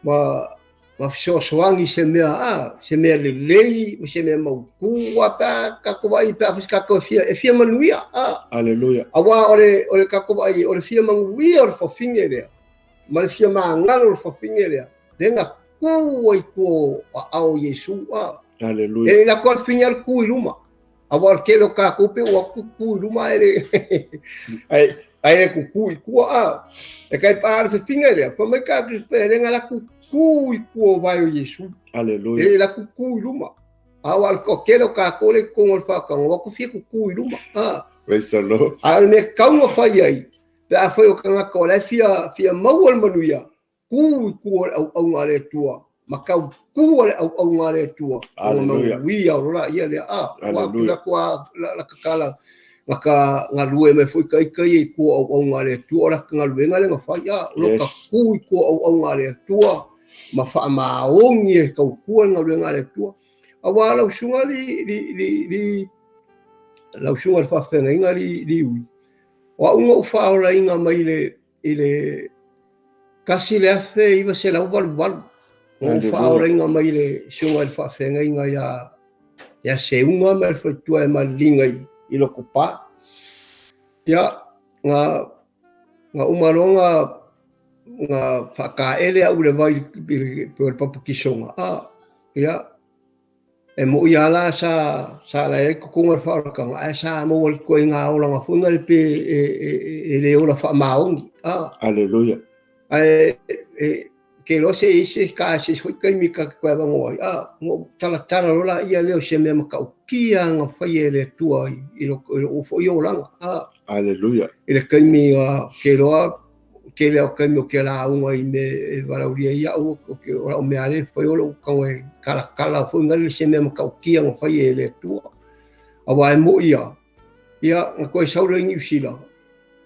ma fisoasoangi se mea, ah, se mea le lei, se mea maukua, pā, kākou ai, pā, fis kākou e fia manuia, ah. Hallelujah. Awa ole kākou ai, ole fia manuia o le whawhinge lea. Ma le fia maangalo le whawhinge lea. Le ngā kua i kua a ao Iesu, ah. Hallelujah. E la kua whinga le kui luma. Awa le kelo kākou pe ua kui luma e le. Ai le kukui kua, ah. E kai pā le whinga lea. Pa mai kā pe le ngā la kukui kua vai o Iesu. Hallelujah. E la kukui luma. Awa le kelo kākou le kongo le whakanga. Ua kufia kukui luma, ah. Praise the Lord. A o le mea kauga fai ai, pe a fai o kangaka o le fia, fia maua le manuia, ku i ku o le auauga a le Atua, ma kau ku o le auauga a le Atua. Hallelujah. Manuia o lola ia lea. A, ua Hallelujah. la kua la, la kakala, nga ka ngalue mai foi kai kai i ku o auauga a le Atua, o la ka ngaluenga le ngawhai, a, o lo ka Yes. ku i ku o auauga a le Atua, ma wha maongi e kau kua ngaluenga a le Atua. A wā lau sunga li, li, li, li, lau sunga le whawhengainga li, li ui. O a unga u whaola inga mai le, i le kasi le afe iwa se lau walu walu. O u Hallelujah. whaola inga mai le sunga le whawhengainga ia, ia se unga mai le whaitua e malinga i, i loko pā. Ia, ngā, ngā umaloga ngā whakaele au le vai i le pe o le papakisonga. A, ia, e mo ia la sa, sa la e kukunga le whaorakanga, ai sa mo wali koe ngā oranga whunga le pe e, e, e, e le ora whaamaongi. A, Hallelujah. ai, e, ke lo se ise ka se foi kai mi ka koe wango ai. A, mo tala tala lola ia leo se mea makau kia ngā whai e le tua i, i lo, i lo ufo i oranga. A, Hallelujah. i le kaimi a ke loa ke leo kaimi o ke la unga i me e walaulia ia au o ke ora o mea le fai o lo kango e kala kala fo ngali se mea makau kia ngā whai e le tua. A wa e mo ia, ia ngā koe saura i New Zealand.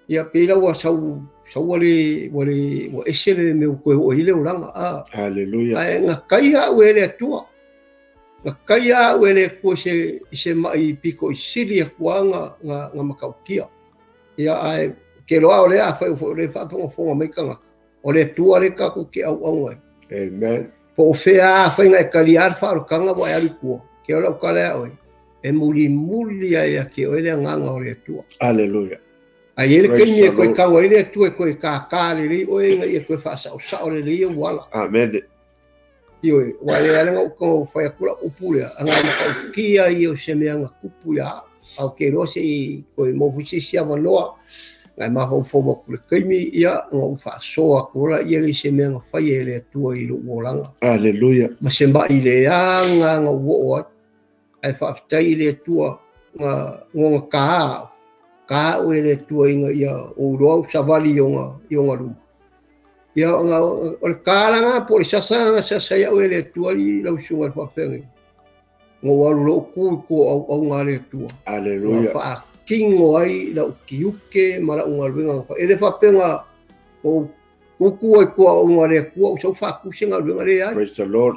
Ia pēra ua sau sau wale wale ua ese le me koe o ile oranga. A, Hallelujah. ai ngā kai a ue le tua. Ngā kai a ue le kua se i se mai piko i sili a kua ngā, ngā, ngā makau kia. Ia ai ke loa o le a whai o le whaaponga fonga mai kanga. O le tua le kako ke au au ai. Amen. Po o whea a whainga e kari ar whaaro kanga wa e aru kua. Ke ora o kare a oe. E muri muri ai a ke oe le nganga o le tua. Hallelujah. Ai ele Praise kaimi e the koe Lord. kanga i le tua e koe kākā le rei oe nga i e koe whaasao sao le rei o wala. Amen. Ioe, wa le ala ngau kanga o whai akula upulea. Anga maka o kia i o se mea nga kupu ia. Au ke roa se i koe mō si avanoa. Ngai maha u fōma kule kaimi ia nga u whaasoa kura ia le se mea nga whai e le atua i lo uolanga. Hallelujah. Ma se mai le anga nga uo ai. Ai whaaftai i le atua nga ngonga kaa. Kaa o e le atua inga ia o uroa u savali i onga, i onga luma. Ia nga o le kālanga po le sasa nga sasa ia o e le atua i lau sunga le whaafengi. Nga waru lo ku i ko au au ngā le atua. Nga Hallelujah. whaakingo ai la ukiuke ma la unga luenga. E le whapenga o kuku ai kua au ngā le atua u sau whaakuse ngā luenga le ai. Praise the Lord.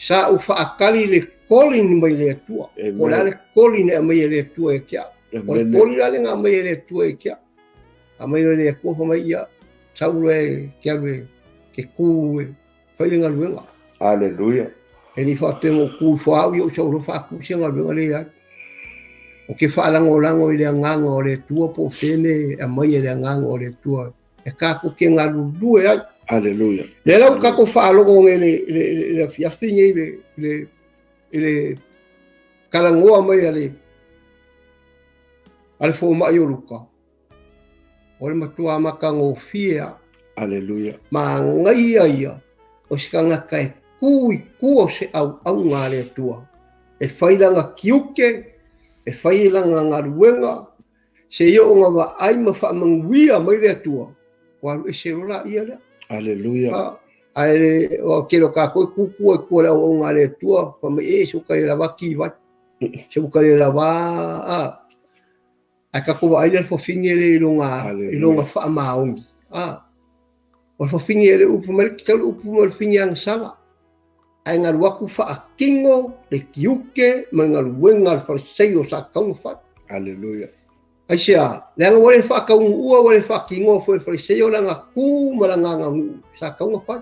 Sa u whaakali le kolin mai le atua. O la Amen. le kolin e mai e le atua e kia. O le Amen. koli la le ngā mai e le atua e kia. A mai le atua wha mai ia. Sau le kia le ke ku e whai le ngā luenga. Hallelujah. E ni whaapenga o ku whaau i o sau lo whaakuse ngā luenga le ai. O ke whaalangolango i le anganga o le tua po whene a mai e le anganga o le tua. E kako ke ngā lulue ai. Hallelujah. Le lau kako whaalongo nge le, le, le, le fiafi nge le, le, le kalangoa mai a le, a le fōmai o Luka. O le matua maka ngō fia. Hallelujah. Ma ngai ia o se kangaka e ku i ku o se au au ngā le atua. E whailanga kiuke, e whailanga ngaruenga, se ia o ngā wa ai ma whaamanguia mai le atua. Ko aru e se rola ia lea. Hallelujah. A, ai le, o ke lo ka koe kuku e kua le au au ngā le atua, wha mai e se uka le lawa ki vai. Se uka le lawa, a. Ai ka kowa ai le whawhingi le i longa, i longa whaamaongi. A. O whawhingi e le upu mai, ki tau le upu mai le whingi ang sala. Ai ngā ruaku whaakingo, le kiuke, ma ngā ruenga le wharisei o sa kaunga whai. Hallelujah. Ai se a, le anga wale whaakaungu ua, wale whaakingo fo le wharisei o langa ku ma la nganga ngu, sa kaunga whai.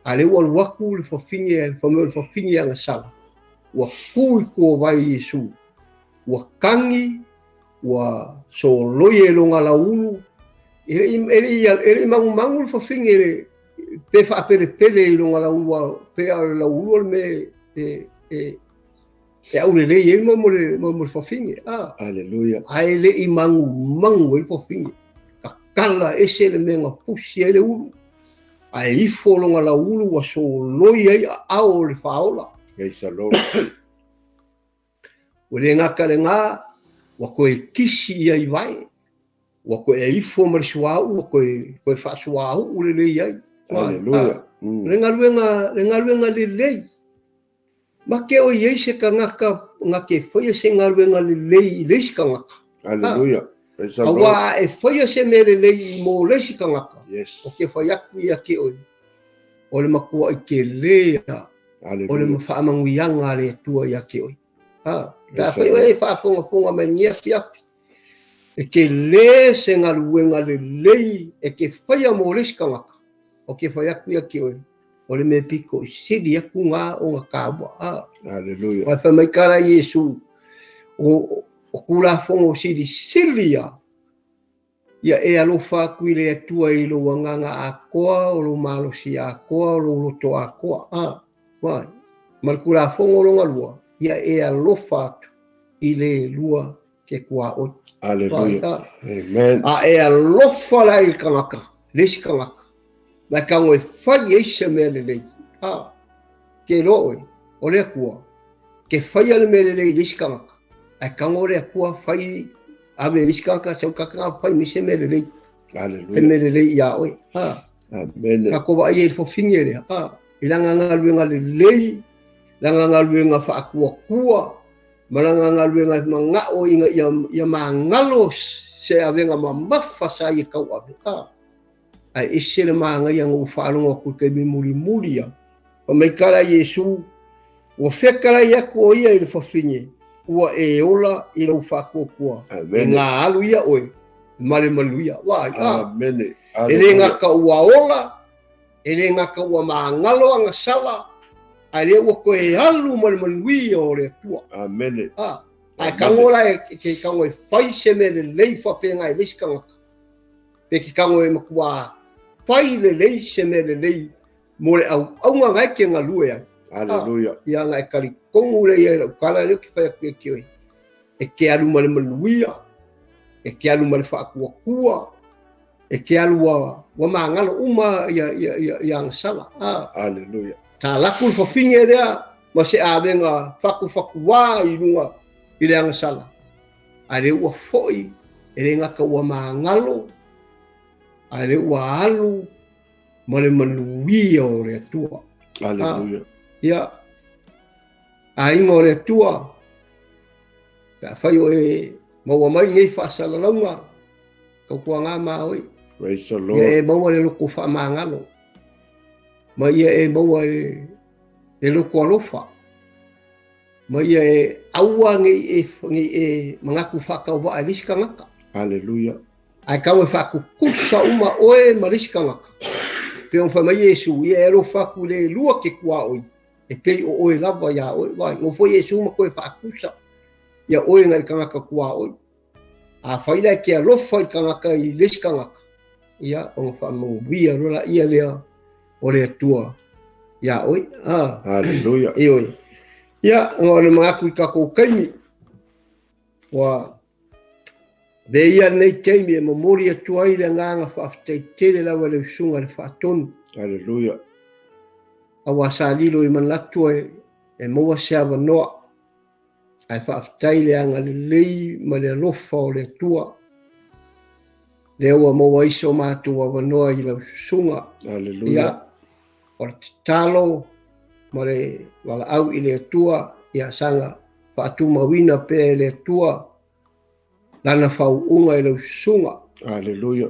A le ua ruaku le whawhingi, le whameo le whawhingi anga sala. Ua ku i kua vai Yesu. Ua kangi, ua soloi e longa laulu. E le mangu mangu le whawhingi le pe whaapele pele i longa laulu a pe a le laulu o le me e, e, e aure le i mo le, mo le whawhingi. A. Hallelujah. Ai le i mangu mangu e le whawhingi. Ka kala ese le menga pusi ai le ulu. Ai ifo longa laulu ua soloi ai a ao le whaola. Praise the Lord. Ua le ngaka le ngā, Ua toe kisi ia i vae. Ua toe ifo ma le suauu, ua toe, toe faasuauu lelei ai. Hallelujah. Le galuega, le galuega lelei. Ma ke o i ai se tagata na te faia se galuega lelei i le isi tagata. Hallelujah. Praise the Lord. Auā a e faia se mea lelei mo le isi tagata, Yes. o ke fai atu ia te oe, o le matuaʻi telē ia, o le Hallelujah. faamanuiaga a le Atua ia te oe. Ha, pe Praise the afai oe Lord. e faafogafoga mai lenei afiafi, e telē se galuega lelei e te faia mo le isi tagata, o ke fai atu ia te oe, o le mea pito i sili atu gā ona tāua. Ha. Hallelujah. Aua fai mai tala Iesu, o, o Tulafono silisili ia, ia e alofa atu i le Atua i lou agaga atoa, o lou malosi atoa, o lou loto atoa. A, mai. Ma le Tulafono lona lua, ia e alofa atu i le lua ke tuaoi. Hallelujah. A, Amen. a e alofa la i le tagata, le isi tagata, ma e tago e fai ai se mea lelei. A, ke iloa oe, o le Atua, ke faia le mea lelei i le isi tagata, ae tago le Atua fai ave i le isi tagata, sau tagata fai mai se mea lelei. Fai Hallelujah. mea lelei iā oe. A, Amen. tatou vaai ai i le fafine lea, a, i lana galuega lelei, lana galuega faatuatua, ma lana galuega e manao ina ia, ia magalo se avega mamafa sa ia tauave. A, ae ese le manaia na ou faalogo atu i taimi mulimuli ia. Fai mai tala Iesu, ua fetalai atu o ia i le fafine, ua e ola i lou faatuatua, e Amen. gaalu ia oe ma le manuia. Vaai, a, Amen. e le Hallelujah. gata ua ola, e le gata ua magalo agasala, ae lea ua toe alu ma le manuia o le Atua. Amen. A, ae tago la e ke tago e fai se mea lelei faapena i le isi tagata, pe ke tago e matua fai lelei se mea lelei mo le auauna na e te galue ai. Hallelujah. Ia na e talitonu lea ia i lau tala lea ou te fai atu ia te oe, e te alu ma le manuia, e te alu ma le faatuatua, e te alu ua, ua magalo uma ia, ia, ia, ia agasala. A, Hallelujah. ta laku le fafine lea ma se avega fatufatuā i luga i le agasala. Ae lea ua foi, e le gata ua magalo, ae lea ua alu ma le manuia o le Atua. Hallelujah. Ia, aiga o le Atua, pe afai o e maua mai nei faasalalauga, tautuaga ma oe. Praise the Ia Lord. e maua le loto faamagalo, ma ia e maua le, le loto alofa, ma ia e aua nei e, nei e manatu faatauvaa i le isi tagata. Hallelujah. Ae tago e faatutusa uma oe ma le isi tagata. Pe ona fai mai Iesu, ia e alofa atu i le lua ke tuaoi, e pei o oe lava iā oe. Vai, nofo Iesu ma toe faatusa ia oe ngai le tagata tuaoi. A fai la e te alofa i le tagata i le isi tagata, ia ona faamanuia loa laia lea o le Atua iā oe. A, Hallelujah. ioe. Ia, ona o le manatu i tatou taimi, ua avea ia lenei taimi e momoli atu ai le agaga faafetai tele lava i le usuga i le faatonu. Hallelujah. Auā sa lilo i manatu e, e maua se avanoa, ae faafetai le agalelei ma le alofa o le Atua. Lea ua maua ai so matou avanoa i lau susuga. Hallelujah. Ia, o le tatalo ma le valaau i le Atua, ia saga faatumauina pea e le Atua lana faauuga i lau susuga. Hallelujah.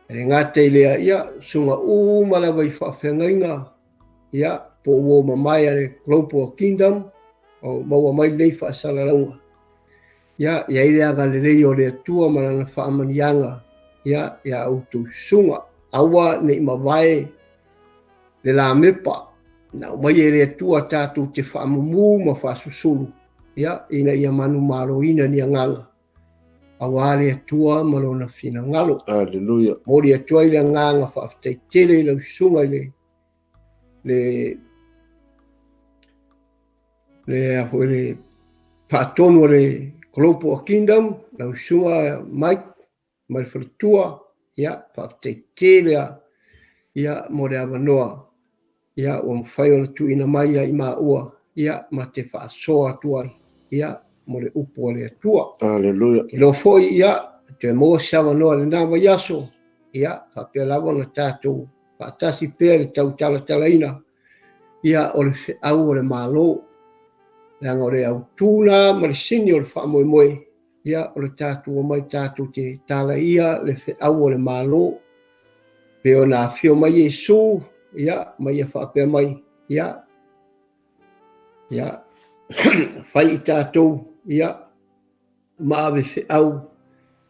E le gata i lea, ia, susuga uma lava i faafeagaiga, ia, po o ua mamae a le Global Kingdom, o maua mai lenei faasalalauga. Ia, i ai le agalelei o le Atua ma lana faamaniaga, ia, ia outou susuga. Aua ne i mavae le lamepa, na aumai e le Atua tatou te faamumu ma faasusulu, ia, ina ia manumaloina ni agaga, auā le Atua ma lona finagalo. Hallelujah. Momoli atu ai le agaga faafetai tele i lau susuga i le le le a foi le faatonu o le Global Kingdom, lau susuga Mike ma le faletua, ia, faafetai tele lava, ia, mo le avanoa, ia, ua mafai ona tuuina mai ia i maua, ia, ma te faasoa atu ai, ia, mo le upu a le Atua. Haleluia. Iloa foi ia toe maua se avanoa i lena vaiaso, ia faapea lava ona tatou faatasi pea i le tautalatalaina ia o le feau o le Malo. Leaga o le autu na ma le sini o le faamoemoe, ia o le tatou omai tatou te talaia le feau o le Malo. Pe ona afio mai Iesu, ia ma ia faapea mai, ia ia fai i tatou, ia ma ave feau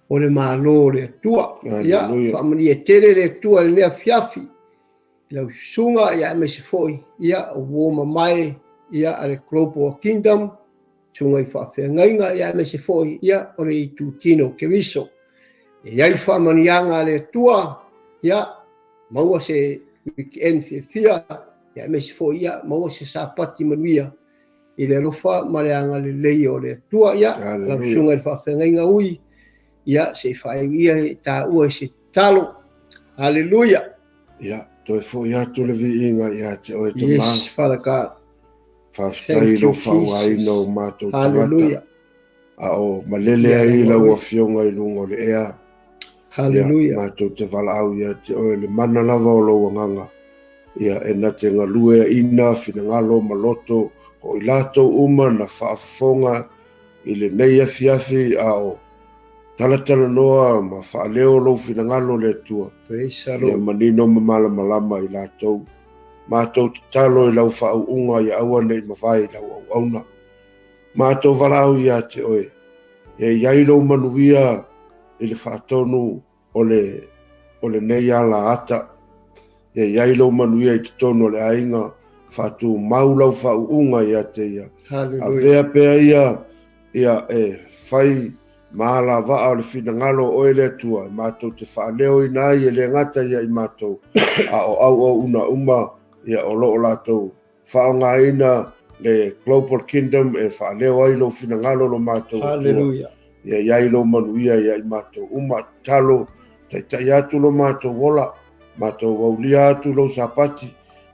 o le Malo o le Atua. Ia faamanuia tele le Atua i lenei afiafi i lau susuga, ia aemaise foi ia o uo mamae ia a le Global Kingdom, susuga i faafeagaiga, ia aemaise foi ia o le itutino o Keriso. E i ai faamanuiaga a le Atua, ia maua se weekend fiafia, ia aemaise foi ia maua se sapati manuia i le alofa ma le agalelei o le Atua. Ia lau susuga i le faafeagaiga ui, ia se i faaiu ia taua i se tatalo. Haleluia. Ia, toe foi atu le viiga ia te oe Tama. Yes, Father God. Faafetai i lou faaaogaina o matou tagata. A o malele ai lau Afioga i luga o le ea. Haleluia. Ia, matou te valaau ia te oe le mana lava o lou agaga. Ia, e na te galueaina finagalo ma loto o i latou uma na faafofoga i lenei afiafi a o talatalanoa ma faaleo lou finagalo le Atua. Praise the Lord. Ia manino ma malamalama i latou. Matou tatalo i lau faauuga ia aua nei mavae i lau auauna. Matou valaau ia te oe, ia i ai lou manuia i le faatonu o le o lenei ala ata. Ia i ai lou manuia i totonu o le aiga, faatumau lau faauuga ia te ia. Hallelujah. Avea pea ia ia e fai ma alavaa o le finagalo o oe le Atua, e matou te faaleoina ai e le gata ia i matou, a o auauna uma ia o lo o latou faaaogaina le Global Kingdom e faaleo ai lou finagalo lo matou Atua. Hallelujah. Ia i ai lou manuia ia i matou uma. Tatalo, taitai atu lo matou ola, matou aulia atu lou sapati,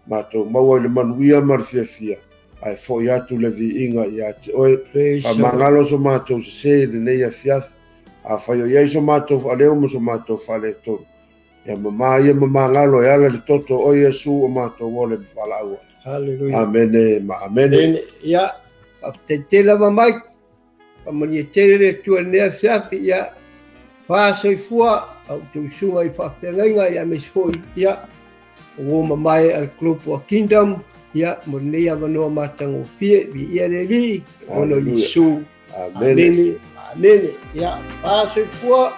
matou maua i le manuia ma le fiafia, ae foi atu le viiga ia te oe. Praise the Lord. Faamagalo so matou sese i lenei afiafi, afai o i ai so matou faaleo ma so matou faaletonu, ia mamā ia mamagalo e ala i le toto o Iesu o matou ola ma valaau ai. Hallelujah. Amene ma amene. Amene. Ia, faafetai tele lava Mike. Faamanuia tele le Atua i lenei afiafi. Ia, faasoifua a outou susuga i faafeagaiga, ia aemaise foi ia o uo mamae a le Global Kingdom, ia mo lenei avanoa matagofie. Viia le Alii, ona o Hallelujah. Iesu. Amene. Amene. Amene. Ia, faasoifua.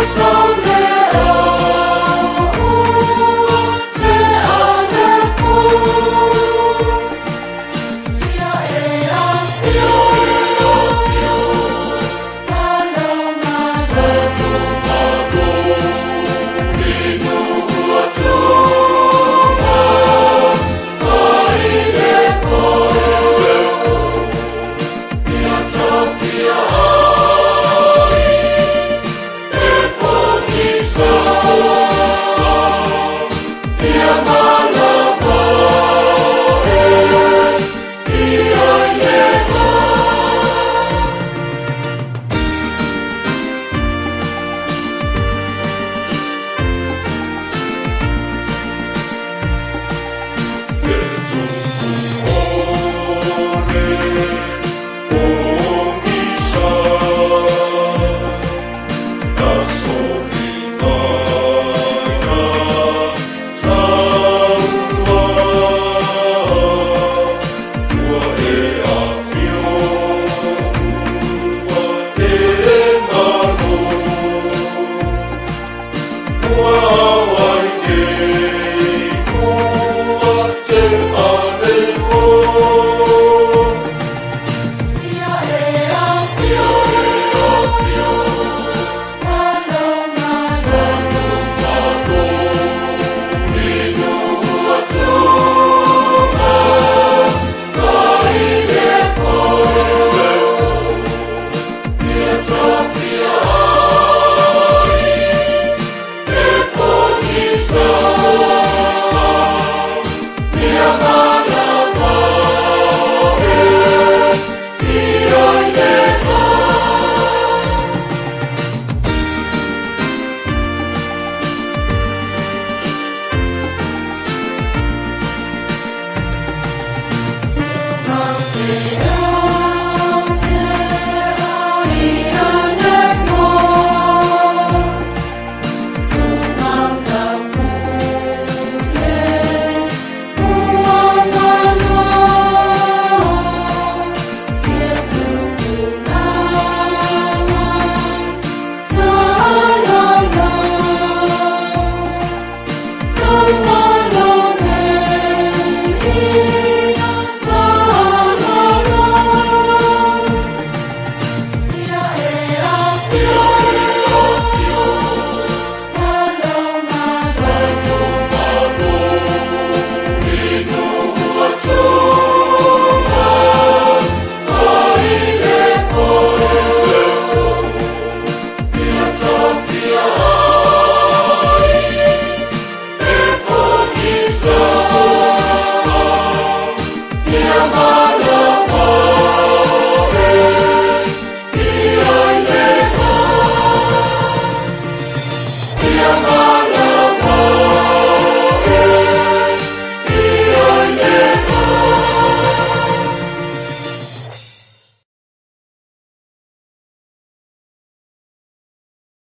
Someday.